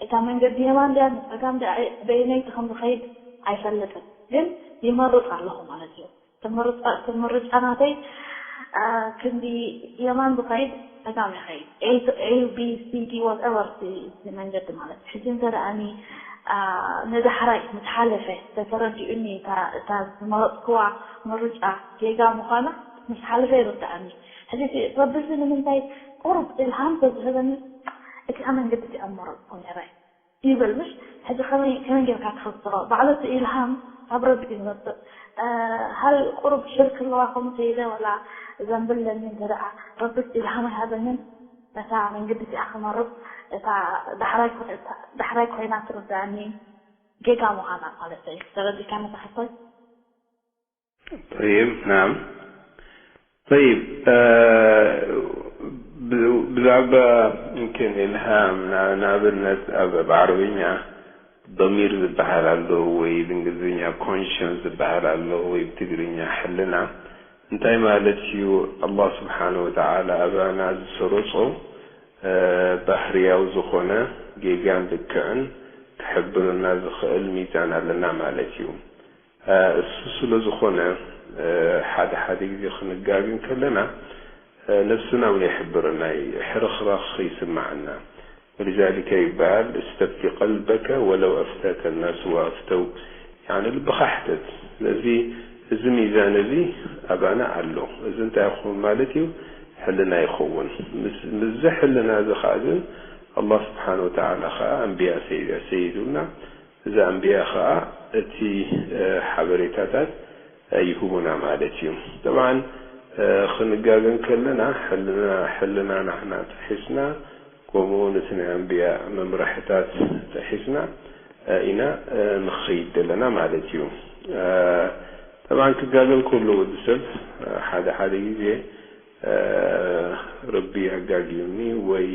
እታ መንገዲ የማን ድያ ንጸጋም ድያ በየነይቲ ከም ዝኸይድ ኣይፈልጥን፣ ግን ይመርጽ ኣለኹ ማለት እዩ። እቲ ምርጫ ናተይ ክንዲ የማን ዝኸይድ ጸጋም ይኸይድ። A B C D whatever እቲ መንገዲ ማለት እዩ። ሕጂ እንተ ደኣኒ ንዳሕራይ ምስ ሓለፈ ተተረዲኡኒ እታ ዝመረፅክዋ ምርጫ ጌጋ ምዃና ምስ ሓለፈ ይርድኣኒ። ሕጂ ረቢ እዚ ንምንታይ ቁሩብ ኢልሃም ተዝህበኒ እቲኣ መንገዲ እቲኣ ምመረፅኩ ነይረ ይብል ምሽ ሕጂ ከመይ ከመይ ጌርካ ትፈስሮ ባዕሉ እቲ ኢልሃም ካብ ረቢ እዩ ዝመፅእ ሃል ቁሩብ ሽርክ ኣለዋ ከምኡ ከይደ ወላ ዘንብል ለኒ እንተ ደኣ ረቢ ኢልሃም ኣይሃበንን ነታ መንገዲ እቲኣ ክመርፅ እታ ዳሕራይ ኮይና ትርዳኒ ጌጋ ምዃና ማለት እዩ ተረዲካ ነታ ሕቶይ طيب نعم طيب ብዛዕባ يمكن إلهام ንኣብነት ኣብ ዓረብኛ ضمير ዝበሃል ኣሎ ወይ ብእንግሊዝኛ conscience ዝበሃል ኣሎ ወይ ብትግርኛ ሕልና እንታይ ማለት እዩ ኣላህ ስብሓን ወተዓላ ኣባና ዝሰረፆ ባህርያዊ ዝኾነ ጌጋን ልክዕን ክሕብረና ዝኽእል ሚዛን ኣለና ማለት እዩ እሱ ስለ ዝኾነ ሓደ ሓደ ግዜ ክንጋግን ከለና ነብስና እውን የሕብረና እዩ ሕርኽራኽ ይስማዓና ولذلك ይበሃል استفت قلبك ولو أفتاك الناس وأفتوا يعني ልብኻ ሕተት ስለዚ እዚ ሚዛን እዚ ኣባና ኣሎ እዚ እንታይ ይኸውን ማለት እዩ ሕልና ይኸውን ምስዚ ሕልና እዚ ከዓ ግን ኣላህ ስብሓን ወተዓላ ከዓ ኣንብያ ሰይዱልና እዚ ኣንብያ ከዓ እቲ ሓበሬታታት ይህቡና ማለት እዩ። ጠብዓን ክንጋገ እንከለና ሕልና ሕልና ናህና ጥሒስና ከምኡ እውን እቲ ናይ ኣንብያ መምርሕታት ጥሒስና ኢና ንኸይድ ዘለና ማለት እዩ። ጠብዓን ክጋገ እንከሎ ወዲ ሰብ ሓደ ሓደ ግዜ ረቢ ኣጋግዩኒ ወይ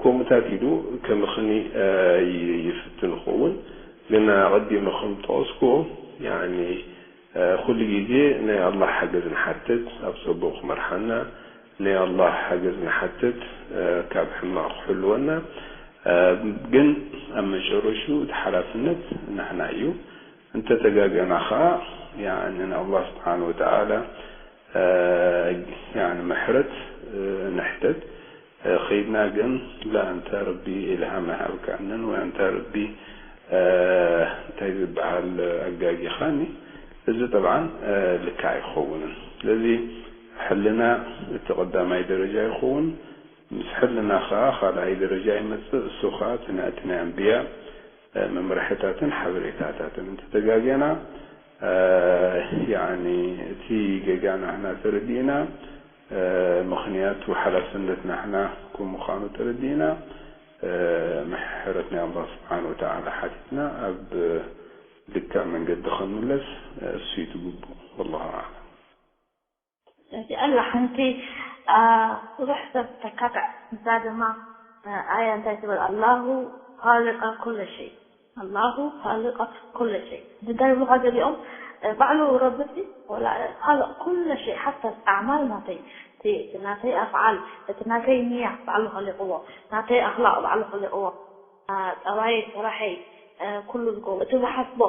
ከምኡታት ኢሉ ከምኽኒ ይፍትን ይኸውን ግን ኣቐዲመ ከም ጠቐስኩዎ ያኒ ኩሉ ግዜ ናይ ኣላህ ሓገዝ ንሓትት ኣብ ፀቡቕ ክመርሓና ናይ ኣላህ ሓገዝ ንሓትት ካብ ሕማቕ ክሕልወና ግን ኣብ መጨረሽኡ እቲ ሓላፍነት ናህና እዩ እንተተጋገና ከዓ ያኒ ንኣላህ ስብሓን ወተዓላ ያኒ ምሕረት ንሕተት ከይድና ግን ላ እንተ ረቢ ኢልሃም ኣይሃብካንን ወይ እንተ ረቢ እንታይ ዝበሃል ኣጋጊኻኒ እዚ ጠብዓን ልክዕ ኣይኸውንን ስለዚ ሕልና እቲ ቀዳማይ ደረጃ ይኸውን ምስ ሕልና ከዓ ካልኣይ ደረጃ ይመፅእ እሱ ከዓ እቲ ናይ ኣንብያ መምርሕታትን ሓበሬታታትን እንተተጋገና ያኒ እቲ ገጋ ናህና ተረዲእና ምኽንያቱ ሓላፍነት ናህና ከም ምዃኑ ተረዲእና ምሕረት ናይ ኣላህ ስብሓን ወተዓላ ሓቲትና ኣብ ልክዕ መንገዲ ክንምለስ እሱ እዩ ትግቡ ወላሁ ኣዕለም እቲ ኣላ ሓንቲ ብዙሕ ሰብ ተካትዕ ንሳ ድማ ኣያ እንታይ ትብል ኣላሁ ኻሊቀ ኩለ ሸይ ኣላሁ ኻሊቀ ኩለ ሸይ እንታይ ይብሉኻ ገሊኦም ባዕሉ ረብሲ ወላ ኻልቕ ኩለ ሸይ ሓታ ኣዕማል ናተይ ናተይ ኣፍዓል እቲ ናተይ ንያ ባዕሉ ኸሊቕዎ ናተይ ኣኽላቕ ባዕሉ ኸሊቕዎ ጠባየይ፣ ስራሐይ፣ ኩሉ ዝገብሮ፣ እቲ ዝሓስቦ፣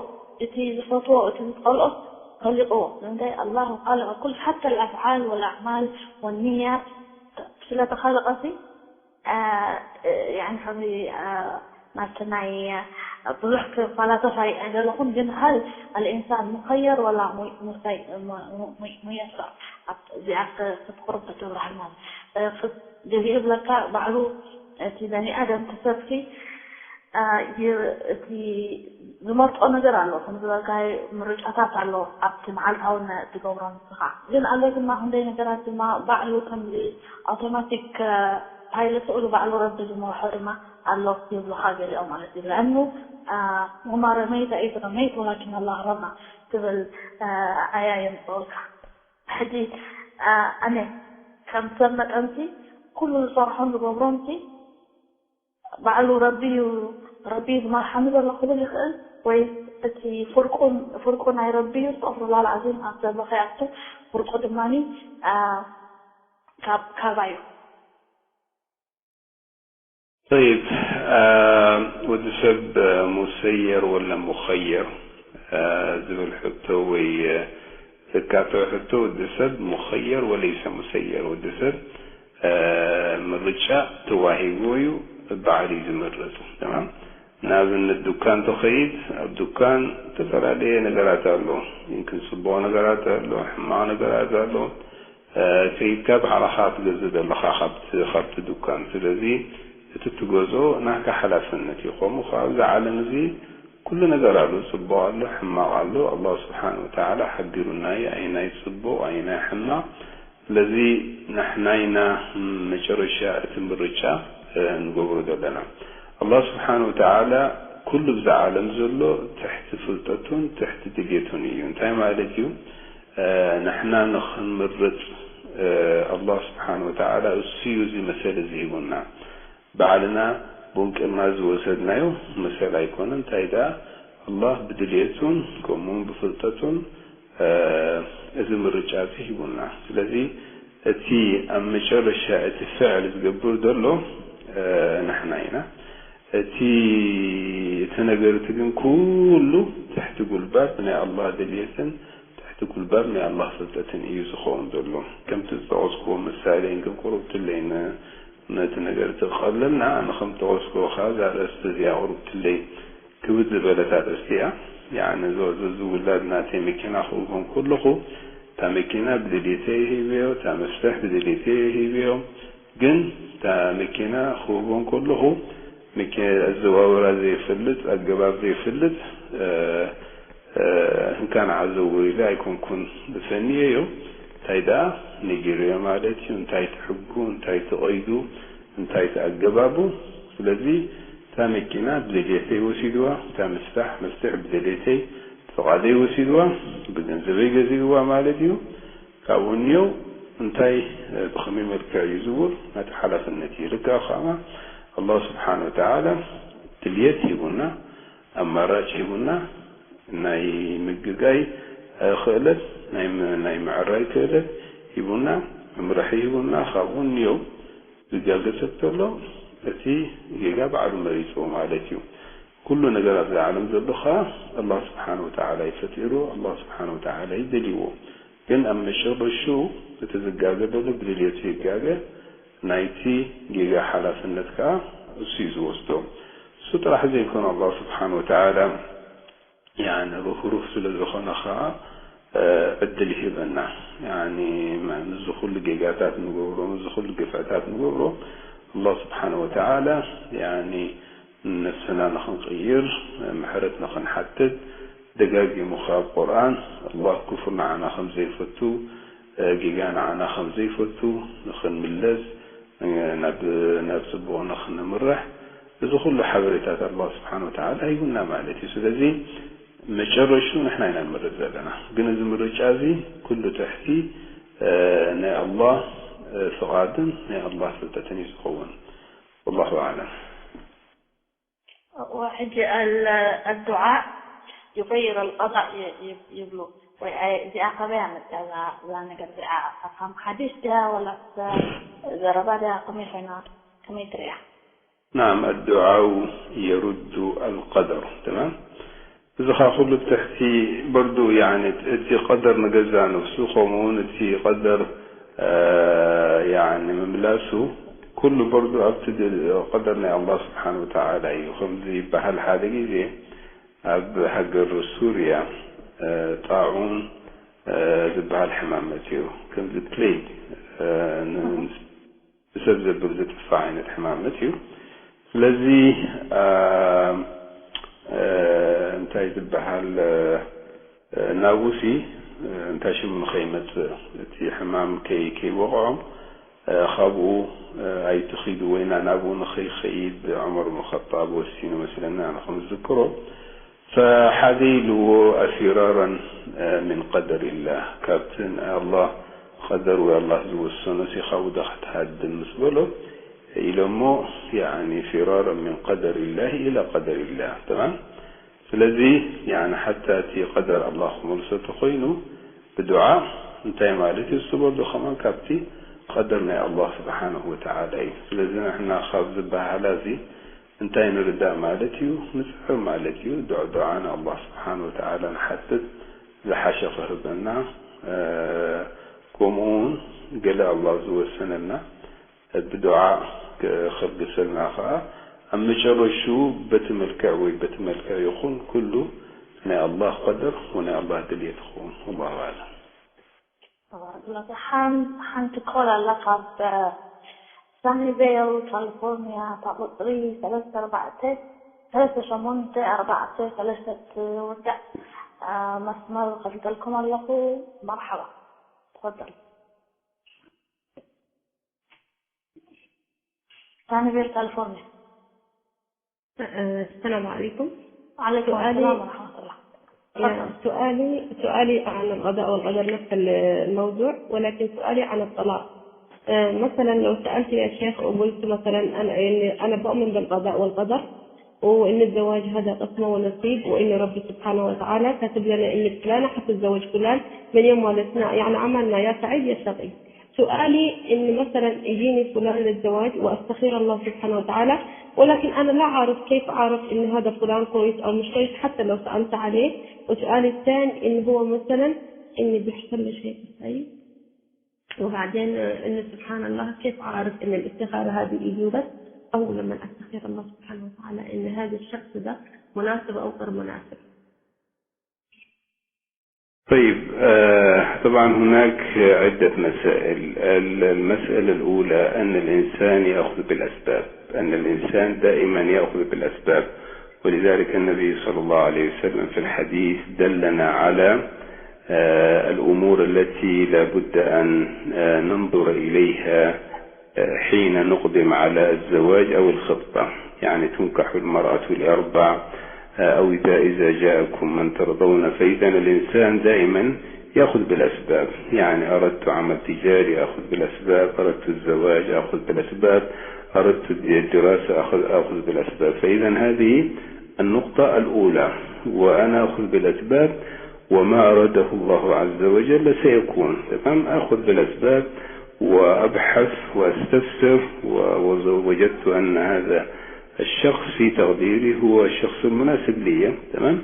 እቲ ዝፈትዎ፣ እቲ ዝጸልኦ ኸሊቕዎ። ንምንታይ ኣላሁ ኻልቀ ኩሉ ሓታ ኣልኣፍዓል ወልኣዕማል ወንያት ስለ ተኻለቐሲ ያኒ ከምዚ ናብቲ ናይ ብዙሕ ክፈላሰፍ ኣይደለኹን ግን ሃል ኣልኢንሳን ሙኸየር ወላ ሙሰይር እዚኣ ክትቁርብ ተብርሃልና ገሊኡ ይብለካ ባዕሉ እቲ በኒ ኣደም ተሰብሲ እቲ ዝመርጦ ነገር ኣሎ ከም ዝበልካይ ምርጫታት ኣሎ ኣብቲ መዓልታዊ ትገብሮ ንስኻ ግን ኣሎ ድማ ክንደይ ነገራት ድማ ባዕሉ ከምዚ ኣውቶማቲክ ፓይለት ስእሉ ባዕሉ ረቢ ዝመርሖ ድማ ኣሎ ይብሉኻ ገሊኦም ማለት እዩ። ለኣኑ ወማ ረመይተ ኢዝ ረመይት ወላኪን ኣላህ ረማ ትብል ኣያ የምፅኡልካ። ሕጂ ኣነ ከም ሰብ መጠንሲ ኩሉ ዝሰርሖን ዝገብሮንሲ ባዕሉ ረቢ እዩ፣ ረቢ እዩ ዝመርሓኒ ዘሎ ክብል ይኽእል፣ ወይ እቲ ፍርቁ ፍርቁ ናይ ረቢ እዩ፣ ኣስተግፍሩላህ ኣልዓዚም፣ ኣብ ሰብ ከይኣቱ፣ ፍርቁ ድማ ካብ ካባዩ። طيب ወዲ ሰብ ሙሰየር ወላ ሙኸየር ዝብል ሕቶ ወይ ዘካተወ ሕቶ፣ ወዲ ሰብ ሙኸየር ወለይሰ ሙሰየር፣ ወዲ ሰብ ምርጫ ተዋሂብዎ እዩ፣ ባዕሉ እዩ ዝምርፅ። ተማም። ንኣብነት ዱካን ተኸይድ፣ ኣብ ዱካን ዝተፈላለየ ነገራት ኣሎ፣ ይምክን ፅቡቕ ነገራት ኣሎ፣ ሕማቕ ነገራት ኣሎ። ከይድካ ባዕልኻ ትገዝእ ዘለኻ ካብቲ ካብቲ ዱካን። ስለዚ እቲ ትገዝኦ ናትካ ሓላፍነት እዩ። ከምኡ ከዓ ኣብዚ ዓለም እዚ ኩሉ ነገር ኣሎ፣ ፅቡቕ ኣሎ፣ ሕማቕ ኣሎ። ኣላህ ስብሓን ወተዓላ ሓቢሩና እዩ፣ ኣይናይ ፅቡቕ ኣይናይ ሕማቕ። ስለዚ ንሕና ኢና መጨረሻ እቲ ምርጫ ንገብሮ ዘለና። ኣላህ ስብሓን ወተዓላ ኩሉ ብዛ ዓለም ዘሎ ትሕቲ ፍልጠቱን ትሕቲ ድልየቱን እዩ። እንታይ ማለት እዩ? ንሕና ንኽንምርፅ ኣላህ ስብሓን ወተዓላ እሱ እዩ እዚ መሰል እዚ ሂቡና። ባዕልና ቦንቅርና ዝወሰድናዮ መሰል ኣይኮነን። እንታይ ደኣ ኣላህ ብድልየቱን ከምኡውን ብፍልጠቱን እዚ ምርጫ እዚ ሂቡና። ስለዚ እቲ ኣብ መጨረሻ እቲ ፍዕል ዝገብር ዘሎ ንሕና ኢና። እቲ እቲ ነገር እቲ ግን ኩሉ ትሕቲ ጉልባብ ናይ ኣላህ ድልየትን ትሕቲ ጉልባብ ናይ ኣላህ ፍልጠትን እዩ ዝኸውን ዘሎ። ከምቲ ዝጠቐስኩዎ ምሳሌ እንክብ ቁሩብትለይ ነቲ ነገር እቲ ክቐለልና፣ ኣነ ከም ጠቐስኩዎ ከኣ እዛ ኣርእስቲ እዚኣ ቁሩብትለይ ክብድ ዝበለት ኣርእስቲ እያ። ያኒ እዚ ውላድ ናተይ መኪና ክህቦም ከለኹ እታ መኪና ብድልየተይ ሂበዮ፣ እታ መፍትሕ ብድልየተይ ሂበዮ። ግን እታ መኪና ክህቦም ከለኹ ኣዘዋውራ ዘይፈልጥ፣ ኣገባብ ዘይፈልጥ እንካ ንዓ ዘውር ኢለ ኣይኮንኩን ፈንየዮ። እንታይ ደኣ ነጊረዮ ማለት እዩ፣ እንታይ እቲ ሕጉ፣ እንታይ እቲ ቀይዱ፣ እንታይ እቲ ኣገባቡ። ስለዚ እታ መኪና ብደልየተይ ወሲድዋ፣ እታ ምፍታሕ መፍትሕ ብደልየተይ ፍቓደይ ወሲድዋ፣ ብገንዘበይ ገዚእዋ ማለት እዩ። ካብኡ እኒኦ እንታይ ብኸመይ መልክዕ እዩ ዝውር ናቲ ሓላፍነት እዩ። ልክዕ ከኣ ኣላህ ስብሓን ወተዓላ ድልየት ሂቡና፣ ኣማራጭ ሂቡና፣ ናይ ምግጋይ ክእለት፣ ናይ ምዕራይ ክእለት ሂቡና፣ መምርሒ ሂቡና። ካብኡ እኒኦ ዝጋገ ሰብ ተሎ እቲ ጌጋ ባዕሉ መሪፅዎ ማለት እዩ። ኩሉ ነገር ኣብዚ ዓለም ዘሎ ከዓ ኣላህ ስብሓን ወተዓላ እዩ ፈጢርዎ፣ ኣላህ ስብሓን ወተዓላ እዩ ደልይዎ። ግን ኣብ መጨረሽኡ እቲ ዝጋገ ዘሎ ብድልየቱ ይጋገ፣ ናይቲ ጌጋ ሓላፍነት ከዓ እሱ እዩ ዝወስዶ። እሱ ጥራሕ ዘይኮነ ኣላህ ስብሓን ወተዓላ ያኒ ርህሩህ ስለ ዝኾነ ኸዓ ዕድል ይህበና። ያኒ ምስዚ ኩሉ ጌጋታት ንገብሮ፣ ምስዚ ኩሉ ግፍዕታት ንገብሮ፣ ኣላህ ስብሓነ ወተዓላ ያኒ ነፍስና ንኽንቕይር፣ ምሕረት ንኽንሓትት፣ ደጋጊሙ ኸዓ ኣብ ቁርኣን ኣላህ ክፉር ንዓና ከም ዘይፈቱ፣ ጌጋ ንዓና ከም ዘይፈቱ ንኽንምለስ፣ ናብ ናብ ጽቡቕ ንኽንምራሕ፣ እዚ ኩሉ ሓበሬታት ኣላህ ስብሓነ ወተዓላ ሂቡና ማለት እዩ። ስለዚ መጨረሽኡ ንሕና ኢና ንመርጽ ዘለና። ግን እዚ ምርጫ እዚ ኩሉ ትሕቲ ናይ ኣላህ ፍቓድን ናይ ኣላህ ፍልጠትን እዩ ዝኸውን። ወላሁ ኣዕለም። وحج الدعاء يغير القضاء ይብሉ ወይ እዚኣ ካበይ ኣመፅያ እዛ ነገር እዚኣ ኣፋም ሓዲስ ድያ ወላስ ዘረባ ድያ ከመይ ኮይና ከመይ ትሪኣ نعم الدعاء يرد القدر تمام እዚ ኻ ኩሉ ብትሕቲ በርዱ يعني እቲ ቀደር ንገዛ ነፍሱ ከምኡ እውን እቲ ቀደር يعني ምምላሱ ኩሉ በርዱ ኣብቲ ቀደር ናይ ኣላህ ስብሓን ወተዓላ እዩ ከምዚ ይበሃል ሓደ ግዜ ኣብ ሃገር ሱርያ ጣዑን ዝበሃል ሕማም መፅኡ ከምዚ ፕሌግ ብሰብ ዘብል ዝጥፋ ዓይነት ሕማም መፅኡ ስለዚ እንታይ ዝበሃል ናብኡሲ እንታይ ሽሙ ንኸይመፅእ እቲ ሕማም ከይወቕዖም እ፣ ካብኡ፣ እ፣ ኣይትኺዱ ወይ ና-፣ ናብኡ ንኸይኸይድ ዑመር ብን ኸጣብ ወሲኑ መስለና፣ ኣነ ከም ዝዝክሮ። ፈሓደ ኢልዎ፣ "ኣፊራራን፣ እ፣ ሚን ቀደሪላህ፣ ካብቲ ናይ ኣላህ ቀደር ወይ ኣላህ ዝወሰኖ ሲ ካብኡ ዶ ክትሃድም?" ምስ በሎ፣ ኢሎሞ፣ ያዕኒ፣ "ፊራራን ሚን ቀደሪላህ ኢላ ቀደሪላህ።" ተማም? ስለዚ፣ ያዕኒ፣ ሓታ እቲ ቀደር ኣላህ ክመልሶ ተኾይኑ፣ ብዱዓ እንታይ ማለት እዩ? እሱ በሎ ከማን ካብቲ ቀደር ናይ ኣላህ ስብሓነሁ ወተዓላ እዩ። ስለዚ፣ ንሕና ካብ ዝበሃላ እዚ እንታይ ንርዳእ ማለት እዩ? ንጽዕር ማለት እዩ። ዱዕ-፣ ዱዓ ንኣላህ ስብሓነሁ ወተዓላ ንሓትት፣ ዝሓሸ ክህበና፣ እ፣ ከምኡ እውን ገለ ኣላህ ዝወሰነልና ብዱዓ ከልግሰልና ኸዓ፣ ኣብ መጨረሽኡ በቲ መልክዕ ወይ በቲ መልክዕ ይኹን፣ ኩሉ ናይ ኣላህ ቀደር ወናይ ኣላህ ድልየት ይኸውን። ወላሁ ኣዕለም። ተባረክ ኣላህ። ሓን-፣ ሓንቲ ኮል ኣላ ካብ ሳኒቬል ካሊፎርኒያ፣ እታ ቁፅሪ ሰለስተ ኣርባዕተ ሰለስተ ሸሞንተ ኣርባዕተ ሰለስተ ትውዳእ፣ እ፣ መስመር ከፍተልኩም ኣለኹ። መርሓባ። ተፈደሉ። ሳኒቬል ካሊፎርኒያ። أه، السلام عليكم. وعليكم سؤالي، السلام ورحمة الله. يا، تفضل. سؤالي، سؤالي عن القضاء والقدر، نفس الموضوع، ولكن سؤالي عن الطلاق. أه، مثلًا لو سألت يا شيخ وقلت مثلًا أنا، يعني، أنا بؤمن بالقضاء والقدر، وإن الزواج هذا قسمة ونصيب، وإن ربي سبحانه وتعالى كاتب لنا إن فلانة حتتزوج فلان من يوم والدتنا، يعني، عملنا يا سعيد يا شقي. سؤالي إن مثلًا يجيني فلان للزواج وأستخير الله سبحانه وتعالى، ولكن أنا لا أعرف، كيف أعرف إن هذا فلان كويس أو مش كويس حتى لو سألت عليه؟ وسؤالي الثاني إن هو مثلًا إني بيحصل لي شيء بالسيء، وبعدين، آه، إن سبحان الله، كيف أعرف إن الاستخارة هذه يجوبت؟ أول لما أستخير الله سبحانه وتعالى إن هذا الشخص ده مناسب أو غير مناسب. طيب، آه، طبعًا هناك عدة مسائل. ال-، المسألة الأولى أن الإنسان يأخذ بالأسباب، أن الإنسان دائمًا يأخذ بالأسباب، ولذلك النبي صلى الله عليه وسلم في الحديث دلنا على، آه، الأمور التي لا بد أن، آه، ننظر إليها حين نقدم على الزواج أو الخطبة، يعني تنكح المرأة لأربع، أو إذا، إذا جاءكم من ترضون، فإذا الإنسان دائمًا يأخذ بالأسباب، يعني أردت عمل تجاري أخذ بالأسباب، أردت الزواج أخذ بالأسباب، أردت الدراسة أخذ، أخذ بالأسباب. فإذا هذه النقطة الأولى، وأنا أخذ بالأسباب، وما أراده الله عز وجل سيكون. تمام؟ أخذ بالأسباب وأبحث وأستفسر و-، وز-، وجدت أن هذا الشخص في تقديري هو الشخص المناسب لي. تمام؟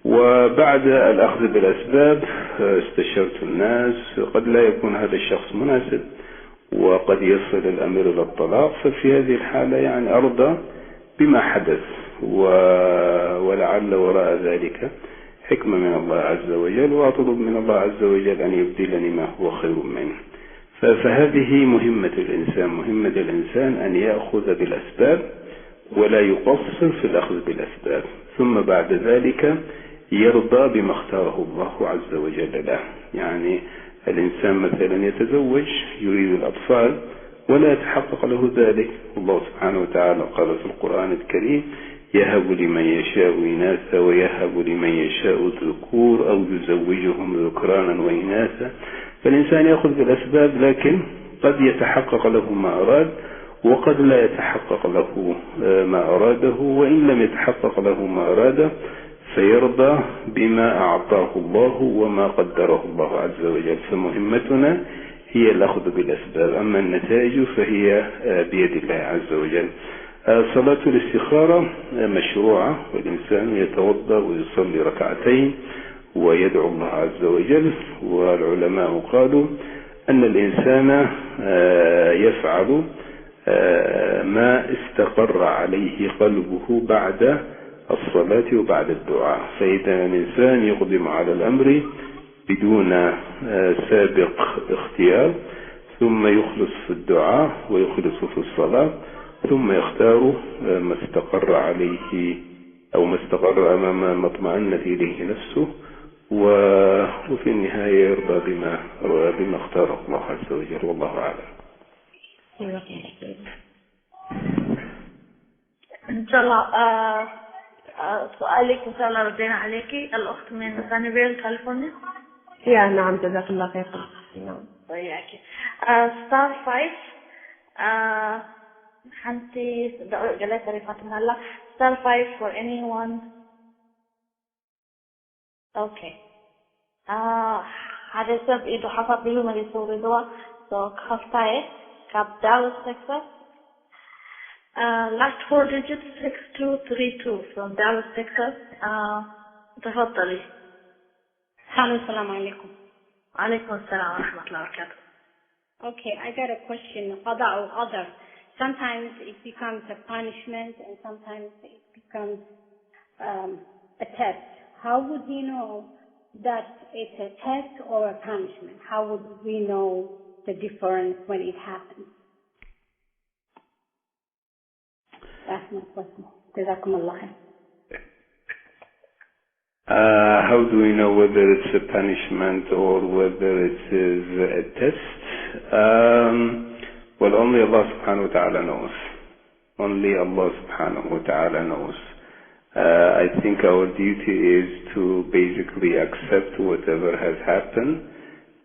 وبعد الأخذ بالأسباب، آه، استشرت الناس، قد لا يكون هذا الشخص مناسب، وقد يصل الأمر إلى الطلاق، ففي هذه الحالة، يعني، أرضى بما حدث، و-، ولعل وراء ذلك حكمة من الله عز وجل، وأطلب من الله عز وجل أن يبدلني ما هو خير منه. ف-، فهذه مهمة الإنسان، مهمة الإنسان أن يأخذ بالأسباب ولا يقصر في الأخذ بالأسباب، ثم بعد ذلك يرضى بما اختاره الله عز وجل له. يعني الإنسان مثلًا يتزوج، يريد الأطفال، ولا يتحقق له ذلك. الله سبحانه وتعالى قال في القرآن الكريم: "يهب لمن يشاء إناثا ويهب لمن يشاء الذكور أو يزوجهم ذكرانا وإناثا". فالإنسان يأخذ بالأسباب، لكن قد يتحقق له ما أراد، وقد لا يتحقق له، آه، ما أراده، وإن لم يتحقق له ما أراده، فيرضى بما أعطاه الله وما قدره الله عز وجل. فمهمتنا هي الأخذ بالأسباب، أما النتائج فهي، آه، بيد الله عز وجل. آه، صلاة الاستخارة، آه، مشروعة، والإنسان يتوضأ ويصلي ركعتين ويدعو الله عز وجل. والعلماء قالوا أن الإنسان، آه، يفعل، آه، ما استقر عليه قلبه بعد الصلاة وبعد الدعاء. فإذا الإنسان يقدم على الأمر بدون، آه، سابق اختيار، ثم يخلص في الدعاء ويخلص في الصلاة، ثم يختار، آه، ما استقر عليه أو ما استقر، ما، ما، ما اطمأنت إليه نفسه، و-، وفي النهاية يرضى بما، بما اختاره الله عز وجل. والله أعلم. إن شاء الله. آه، آه، سؤالك إن شاء الله ردينا عليكي. الأخت من سانيفيل، كاليفورنيا. يا نعم، جزاك الله خير. نعم. وإياكي. آه، ستار فايف. آه، ሓንቲ ደቂቕ ገለ ተሪፋትና ኣላ። ستار فايف for anyone. Okay. ሓደ ሰብ ኢዱ ሓፍ ኣቢሉ መሊሱ ኣውሪድዋ። So፣ ክኸፍታ እየ። ካብ ዳላስ ቴክሳስ። Last four digits, six two three two, from Dallas, Texas. تفضلي. Hello, السلام عليكم. وعليكم السلام ورحمة الله وبركاته. Okay, I got a question. قضاء وقدر. Sometimes it becomes a punishment and sometimes it becomes um, a test. How would we know that it's a test or a punishment? How would we know the difference when it happens? That's my question. جزاكم الله خير. Uh, how do we know whether it's a punishment or whether it is a test? Um, well, only Allah subhanahu wa ta'ala knows. Only Allah subhanahu wa ta'ala knows. Uh, I think our duty is to basically accept whatever has happened,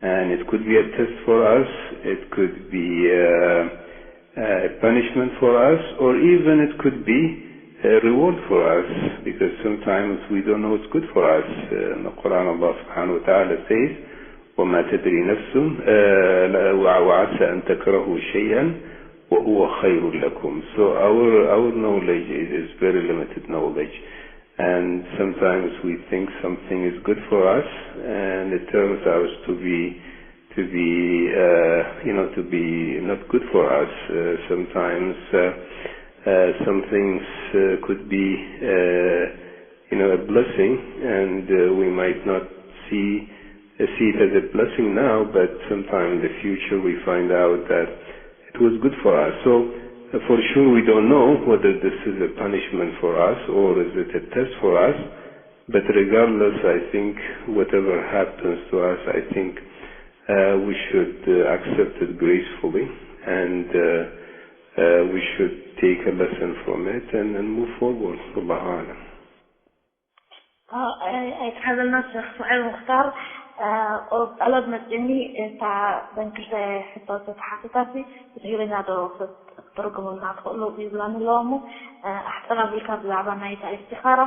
and it could be a test for us, it could be uh, uh, a punishment for us, or even it could be a reward for us, because sometimes we don't know what's good for us. Uh, in the Quran, Allah subhanahu wa ta'ala says, وما تدري نفس uh, وعسى أن تكرهوا شيئا وهو خير لكم. So our our knowledge is, is very limited knowledge, and sometimes we think something is good for us, and it turns out to be to be uh, you know to be not good for us. Uh, sometimes uh, uh, some things uh, could be uh, you know a blessing, and uh, we might not see see it as a blessing now, but sometime in the future we find out that it was good for us. So uh, for sure we don't know whether this is a punishment for us or is it a test for us. But regardless, I think whatever happens to us, I think uh, we should uh, accept it gracefully and uh, uh, we should take a lesson from it and, and move forward. الله أعلم. ኣይትሓዘልና ሸኽ ስዑል ሙክታር። ቁሩብ ጠለብ መፂኒ እታ በንክልተ ሕቶ ዝተሓተታሲ ብትግርኛ ዶ ክትርጉሙልና ትኽእሉ ይብላኒ ኣለዋ እሞ ኣሕፅር ኣቢልካ ብዛዕባ ናይታ ኢስቲኻራ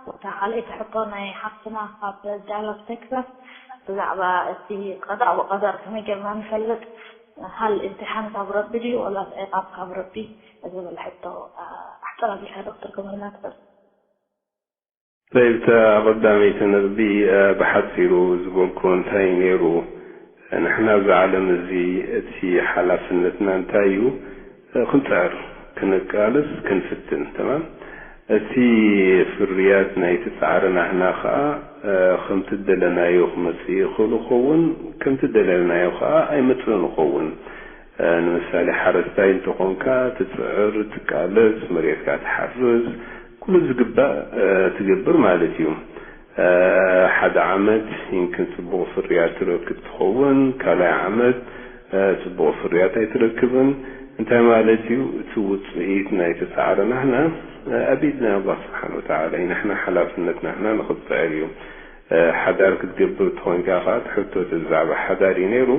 ወታ ካልኣይቲ ሕቶ ናይ ሓፍትና ካብ ዳላስ ቴክሳስ ብዛዕባ እቲ ቀዳእ ወቀደር ከመይ ጌርና ንፈልጥ ሃል እምትሓን ካብ ረቢ ድዩ ወላስ ዕቃብ ካብ ረቢ ዝብል ሕቶ ኣሕፅር ኣቢልካ ዶ ክትርጉመልና ትኽእል? ጠይብ፣ እታ ቀዳመይቲ ነጥቢ ብሓፂሩ ዝበልኩዎ እንታይ እዩ ነይሩ? ንሕና ኣብዚ ዓለም እዚ እቲ ሓላፍነትና እንታይ እዩ? ክንፅዕር፣ ክንቃለስ፣ ክንፍትን። ተማም። እቲ ፍርያት ናይቲ ፃዕሪ ናህና ከዓ ከምቲ ደለናዮ ክመፅእ ይኽእል ይኸውን፣ ከምቲ ደለናዮ ከዓ ኣይመፅእን ይኸውን። ንምሳሌ ሓረስታይ እንተኾንካ ትፅዕር፣ ትቃለስ፣ መሬትካ ትሓርስ፣ ኩሉ ዝግባእ ትገብር ማለት እዩ። ሓደ ዓመት ይምክን ፅቡቕ ፍርያት ትረክብ ትኸውን፣ ካልኣይ ዓመት ፅቡቕ ፍርያት ኣይትረክብን። እንታይ ማለት እዩ? እቲ ውፅኢት ናይቲ ፃዕሪ ናህና ኣብ ኢድ ናይ ኣላህ ስብሓን ወተዓላ እዩ። ንሕና ሓላፍነት ናህና ንኽፅዕር እዩ። ሓዳር ክትገብር እንተኾይንካ ከዓ እቲ ሕቶ እቲ ብዛዕባ ሓዳር እዩ ነይሩ።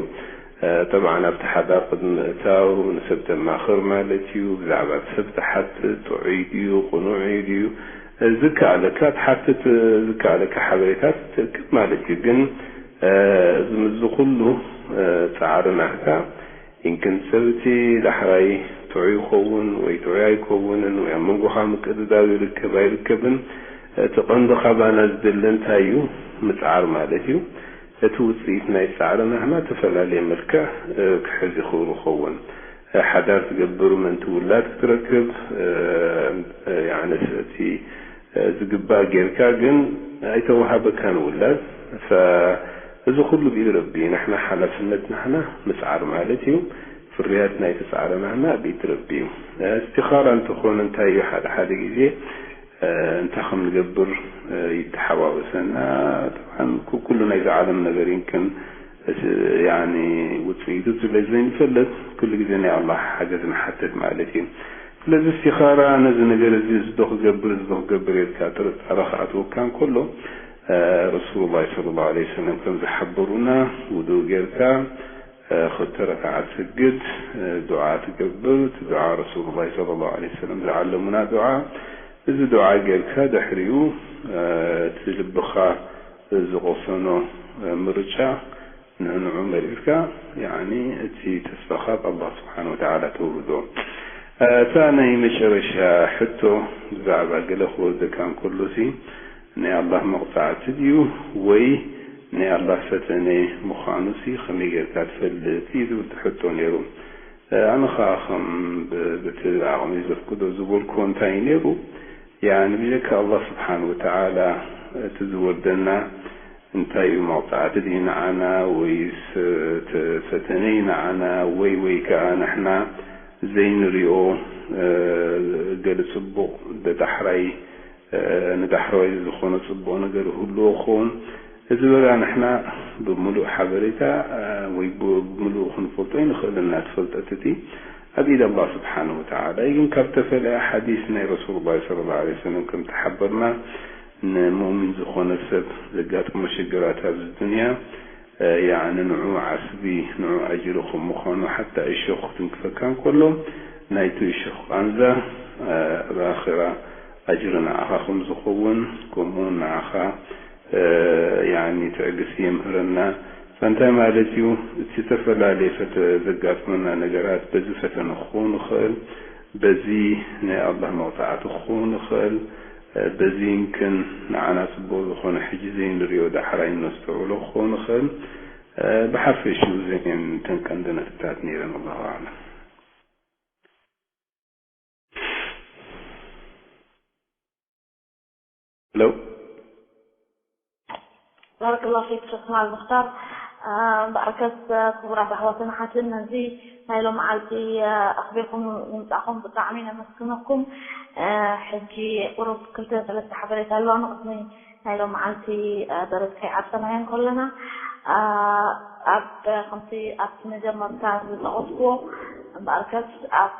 ጠብዓን ኣብቲ ሓዳር ቅድሚ ምእታው ንሰብ ተማኽር ማለት እዩ። ብዛዕባ እቲ ሰብ ትሓትት፣ ጥዑይ ድዩ፣ ቅኑዕ እዩ ድዩ፣ ዝከኣለካ ትሓትት፣ ዝከኣለካ ሓበሬታት ትእክብ ማለት እዩ። ግን እዚ ምስዚ ኩሉ ፃዕሪ ናህካ ይምክን ሰብ እቲ ዳሕራይ ጥዑይ ይኸውን ወይ ጥዑይ ኣይከውንን ወይ ኣብ መንጎኻ ምቅድዳው ይርከብ ኣይርከብን፣ እቲ ቀንዲ ካባና ዝደሊ እንታይ እዩ? ምፅዓር ማለት እዩ። እቲ ውፅኢት ናይ ፃዕሪ ናህና ዝተፈላለየ መልክዕ ክሕዝ ይኽእል ይኸውን። ሓዳር ትገብር፣ ምእንቲ ውላድ ክትረክብ፣ ያዕኒ እቲ ዝግባእ ጌርካ ግን ኣይተወሃበካን ውላድ። እዚ ኩሉ ብኢድ ረቢ እዩ። ንሕና ሓላፍነት ናህና ምፅዓር ማለት እዩ። ፍርያት ናይቲ ፃዕሪ ናህና ኣብ ኢድ ረቢ እዩ። እስቲኻራ እንተኾነ እንታይ እዩ? ሓደ ሓደ ግዜ እንታይ ከም ንገብር ይተሓዋወሰና። ጠብዓን ኩሉ ናይዚ ዓለም ነገር ይምክን እቲ፣ ያኒ፣ ውጽኢቱ ስለ ዘይንፈልጥ፣ ኩሉ ግዜ ናይ ኣላህ ሓገዝ ንሓትት ማለት እዩ። ስለዚ እስቲኻራ ነዚ ነገር እዚ፣ እዚ ዶ ክገብር፣ እዚ ዶ ክገብር ኢልካ ጥርጣረ ክኣትወካ እንከሎ፣ እ፣ ረሱሉላህ ሰለላሁ ዐለይሂ ወሰለም ከም ዝሓበሩና፣ ውዱእ ጌርካ፣ እ፣ ክልተ ረክዓት ሰግድ፣ እ፣ ዱዓ ትገብር፣ እቲ ዱዓ ረሱሉላህ ሰለላሁ ዐለይሂ ወሰለም ዝዓለሙና ዱዓ፣ እዚ ዱዓ ጌርካ ድሕሪኡ፣ እ፣ እቲ ልብኻ ዝቐሰኖ፣ እ፣ ምርጫ ንዕንዑ መሪርካ፣ ያኒ፣ እቲ ተስፋኻ ብኣላህ ስብሓን ወተዓላ ተውርዶ። እ፣ እታ ናይ መጨረሻ ሕቶ ብዛዕባ ገለ ክወርደካ እንከሎሲ፣ ናይ ኣላህ መቕጻዕቲ ድዩ ወይ ናይ ኣላህ ፈተነ ምዃኑሲ ከመይ ጌርካ ትፈልጥ እዩ ዝብል ሕቶ ነይሩ። እ፣ ኣነ ኸኣ ከም ብ-፣ በቲ ዓቕሚ ዘፍቅዶ ዝበልኩዎ እንታይ እዩ ነይሩ? ያኒ ብጀካ ኣላህ ስብሓን ወተዓላ እቲ ዝወርደና እንታይ እዩ? መቕጻዕቲ ድዩ ንዓና ወይስ፣ እ፣ ተ-፣ ፈተነ እዩ ንዓና ወይ፣ ወይ ከኣ ንሕና ዘይንሪኦ፣ እ፣ ገለ ጽቡቕ ደዳሕራይ፣ እ፣ ንዳሕረዋይ ዝኾነ ጽቡቕ ነገር ይህልዎ ክኸውን። እዚ በራ ንሕና ብምሉእ ሓበሬታ፣ እ፣ ወይ ብ-፣ ብምሉእ ክንፈልጦ ኣይንኽእልን ኢና። ትፈልጠት እቲ ኣብ ኢድ ኣላህ ስብሓን ወተዓላ እዩ። ግን ካብ ተፈልአ ሓዲስ ናይ ረሱሉላህ ሰለላሁ ዐለይሂ ወሰለም ከም ተሓበርና፣ ንሙእሚን ዝኾነ ሰብ ዘጋጥሞ ሽግራት ኣብዚ ዱንያ፣ እ፣ ያዕኒ ንዑ ዓስቢ፣ ንዑ ኣጅሪ ከም ምዃኑ፣ ሓታ እሾኽ ክትንክፈካ እንከሎ፣ ናይቲ እሾኽ ቃንዛ፣ እ፣ ኣብ ኣኼራ ኣጅሪ ንዓኻ ከም ዝኸውን፣ ከምኡ እውን ንዓኻ፣ እ፣ ያዕኒ ትዕግስቲ የምህረና። እዛ እንታይ ማለት እዩ? እቲ ዝተፈላለየ ፈተ-፣ ዘጋጥመና ነገራት በዚ ፈተነ ክኸውን ይኽእል፣ በዚ ናይ ኣላህ መቕጻዕቲ ክኸውን ይኽእል፣ እ፣ በዚ ይምክን ንዓና ጽቡቕ ዝኾነ ሕጂ ዘይንሪኦ ዳሕራይ እነስተውዕሎ ክኸውን ይኽእል። እ፣ ብሓፈሽኡ እዘን እየን እተን ቀንዲ ነጥብታት ነይረን። ኣላሁ ኣዕለም። ሄሎ። ባረከላሁ ፊክ ሸኽ ከማል ሙኽታር። እ፣ እምበኣርከስ፣ እ፣ ክቡራት ኣሕዋትን ኣሓትን፣ ነዚ ናይ ሎመዓልቲ፣ እ፣ ኣኽቢርኩም ምምጻእኹም ብጣዕሚ ነመስግነኩም። እ፣ ሕጂ ቁሩብ ክልተ ሰለስተ ሓበሬታ ኣለዋ፣ ንቕድሚ ናይ ሎመዓልቲ፣ እ፣ ደረት ከይዓጸናዮ እንከለና፣ እ፣ ኣብ፣ ከምቲ ኣብቲ መጀመርታ ዝጠቐስኩዎ፣ እምበኣርከስ ኣብ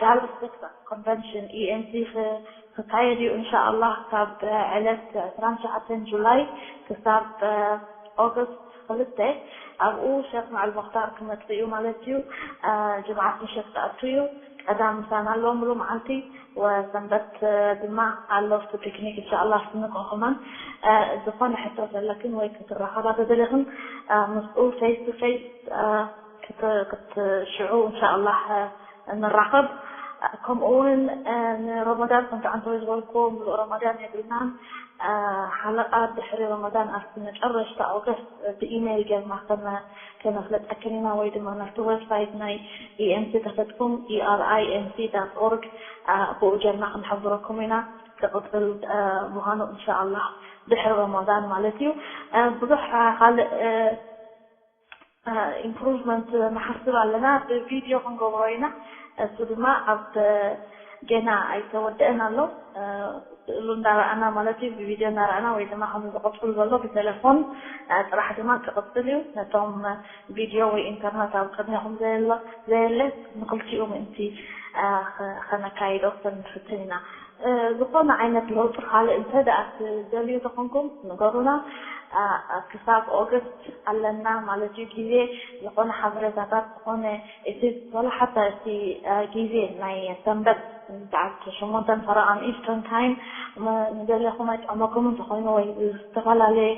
ዳላስ ቴክሳስ ኮንቨንሽን ኢ ኤም ሲ ክ-፣ ክካየድ እዩ። እንሻኣላህ ካብ ዕለት ዕስራን ትሽዓተን ጁላይ ክሳብ፣ እ፣ ኦገስት ክልተ ኣብኡ ሸኽ መዓል ሙኽታር ክመጽእ እዩ ማለት እዩ። እ፣ ጅምዓት ምሸት ክኣቱ እዩ። ቀዳም ምሳና ኣሎ ሙሉ መዓልቲ፣ ወሰንበት፣ እ፣ ድማ ኣሎ እቲ ፒክኒክ። እንሻኣላህ እስቲ ንግሆ ከማን፣ እ፣ ዝኾነ ሕቶ ተለክን ወይ ክትራኸባ ተደሊኽን፣ እ፣ ምስኡ ፌስ ቱ ፌስ፣ እ፣ ክት-፣ ክትሽዑ እንሻኣላህ፣ እ፣ ንራኸብ። እ፣ ከምኡ እውን፣ እ፣ ንረመዳን ከምቲ ዓንተወይ ዝበልኩዎ፣ ሙሉእ ረመዳን የብልናን። እ፣ ሓለቓ ድሕሪ ረመዳን ኣብቲ መጨረሽታ ኦገስት ብኢሜይል ጌርና ከነ-፣ ከነፍለጠክን ኢና፣ ወይ ድማ ናብቲ ዌብሳይት ናይ ኢ ኤም ሲ ከፈትኩም፣ ኢ ኣር ኣይ ኤም ሲ ዳት ኦርግ፣ እ፣ ብኡ ጌርና ክንሕብረኩም ኢና። ክቕጽል፣ እ፣ ምዃኑ እንሻኣላህ ድሕሪ ረመዳን ማለት እዩ። እ፣ ብዙሕ፣ እ፣ ካልእ፣ እ፣ እ፣ ኢምፕሩቭመንት ንሓስብ ኣለና። ብቪድዮ ክንገብሮ ኢና። እሱ ድማ ኣብ፣ እ፣ ገና ኣይተወደአን ኣሎ። እ፣ ስእሉ እንዳረኣና ማለት እዩ፣ ብቪድዮ እንዳረኣና ወይ ድማ ከም ዝቕጽል ዘሎ ብቴሌፎን፣ እ፣ ጥራሕ ድማ ክቕጽል እዩ። ነቶም ቪድዮ ወይ ኢንተርነት ኣብ ቅድሜኹም ዘየሎ-፣ ዘየለ ንኽልቲኡ ምእንቲ፣ እ፣ ኸ-፣ ኸነካይዶ ክንፍትን ኢና። እ፣ ዝኾነ ዓይነት ለውጢ ካልእ እንተ ደኣ ትደልዩ ተኾንኩም ንገሩና። እ፣ ክሳብ ኦገስት ኣለና ማለት እዩ ግዜ። ዝኾነ ሓበሬታታት፣ ዝኾነ እቲ፣ ዋላ ሓታ እቲ፣ እ፣ ግዜ ናይ ሰንበት ሰዓት ሸሞንተን ፈረቓን ኢስተርን ታይም፣ ም-፣ ንደለኹም ኣይጥዕመኩም እንተኾይኑ ወይ ዝተፈላለየ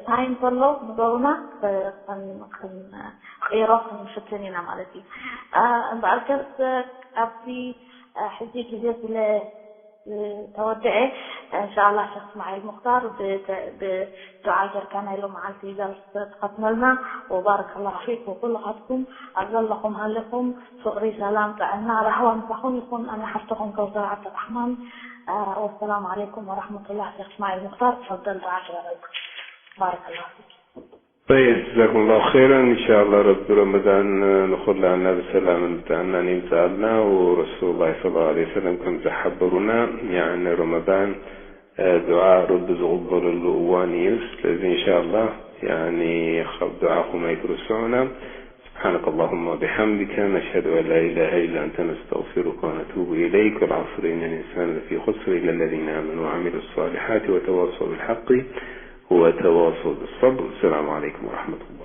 ታይም ተሎ ንገሩና፣ ክ-፣ ክን-፣ ክንቕይሮ ክንፍትን ኢና ማለት እዩ። እ፣ እምበኣርከስ ኣብዚ፣ እ፣ ሕጂ ግዜ ስለ ዝተወደአ፣ እንሻኣላህ ሸኽ እስማዒል ሙኽታር ብ-፣ ብዱዓ ጌርካ ናይ ሎመዓልቲ ደርስ ትኸትመልና። ወባረከላሁ ፊክ ወኩልኻትኩም ኣብ ዘለኹም ሃለኹም ፍቕሪ፣ ሰላም፣ ጥዕና፣ ራህዋ ምሳኹም ይኹን። ኣነ ሓፍትኹም ከውሰር ዓብደራሕማን። አ፣ ወሰላሙ ዓለይኩም ወራህመቱላህ። ሸኽ እስማዒል ሙኽታር፣ ተፈደል ዱዓ ግበረልና። ባረከላሁ ፊክ። طيب، جزاكم الله خيرا. إن شاء الله رب رمضان نخلعنا بسلام بتاعنا نمتعنا ورسول الله صلى الله عليه وسلم كم تحبرونا، يعني رمضان، آه، دعاء رب زغبر اللؤوان يس. إن شاء الله يعني خب دعاكم أي ترسعنا. سبحانك اللهم وبحمدك، نشهد أن لا إله إلا أنت، نستغفرك ونتوب إليك. والعصر، إن الإنسان لفي خسر، إلا الذين آمنوا وعملوا الصالحات وتواصوا بالحق وتواصوا بالصبر. السلام عليكم ورحمة الله.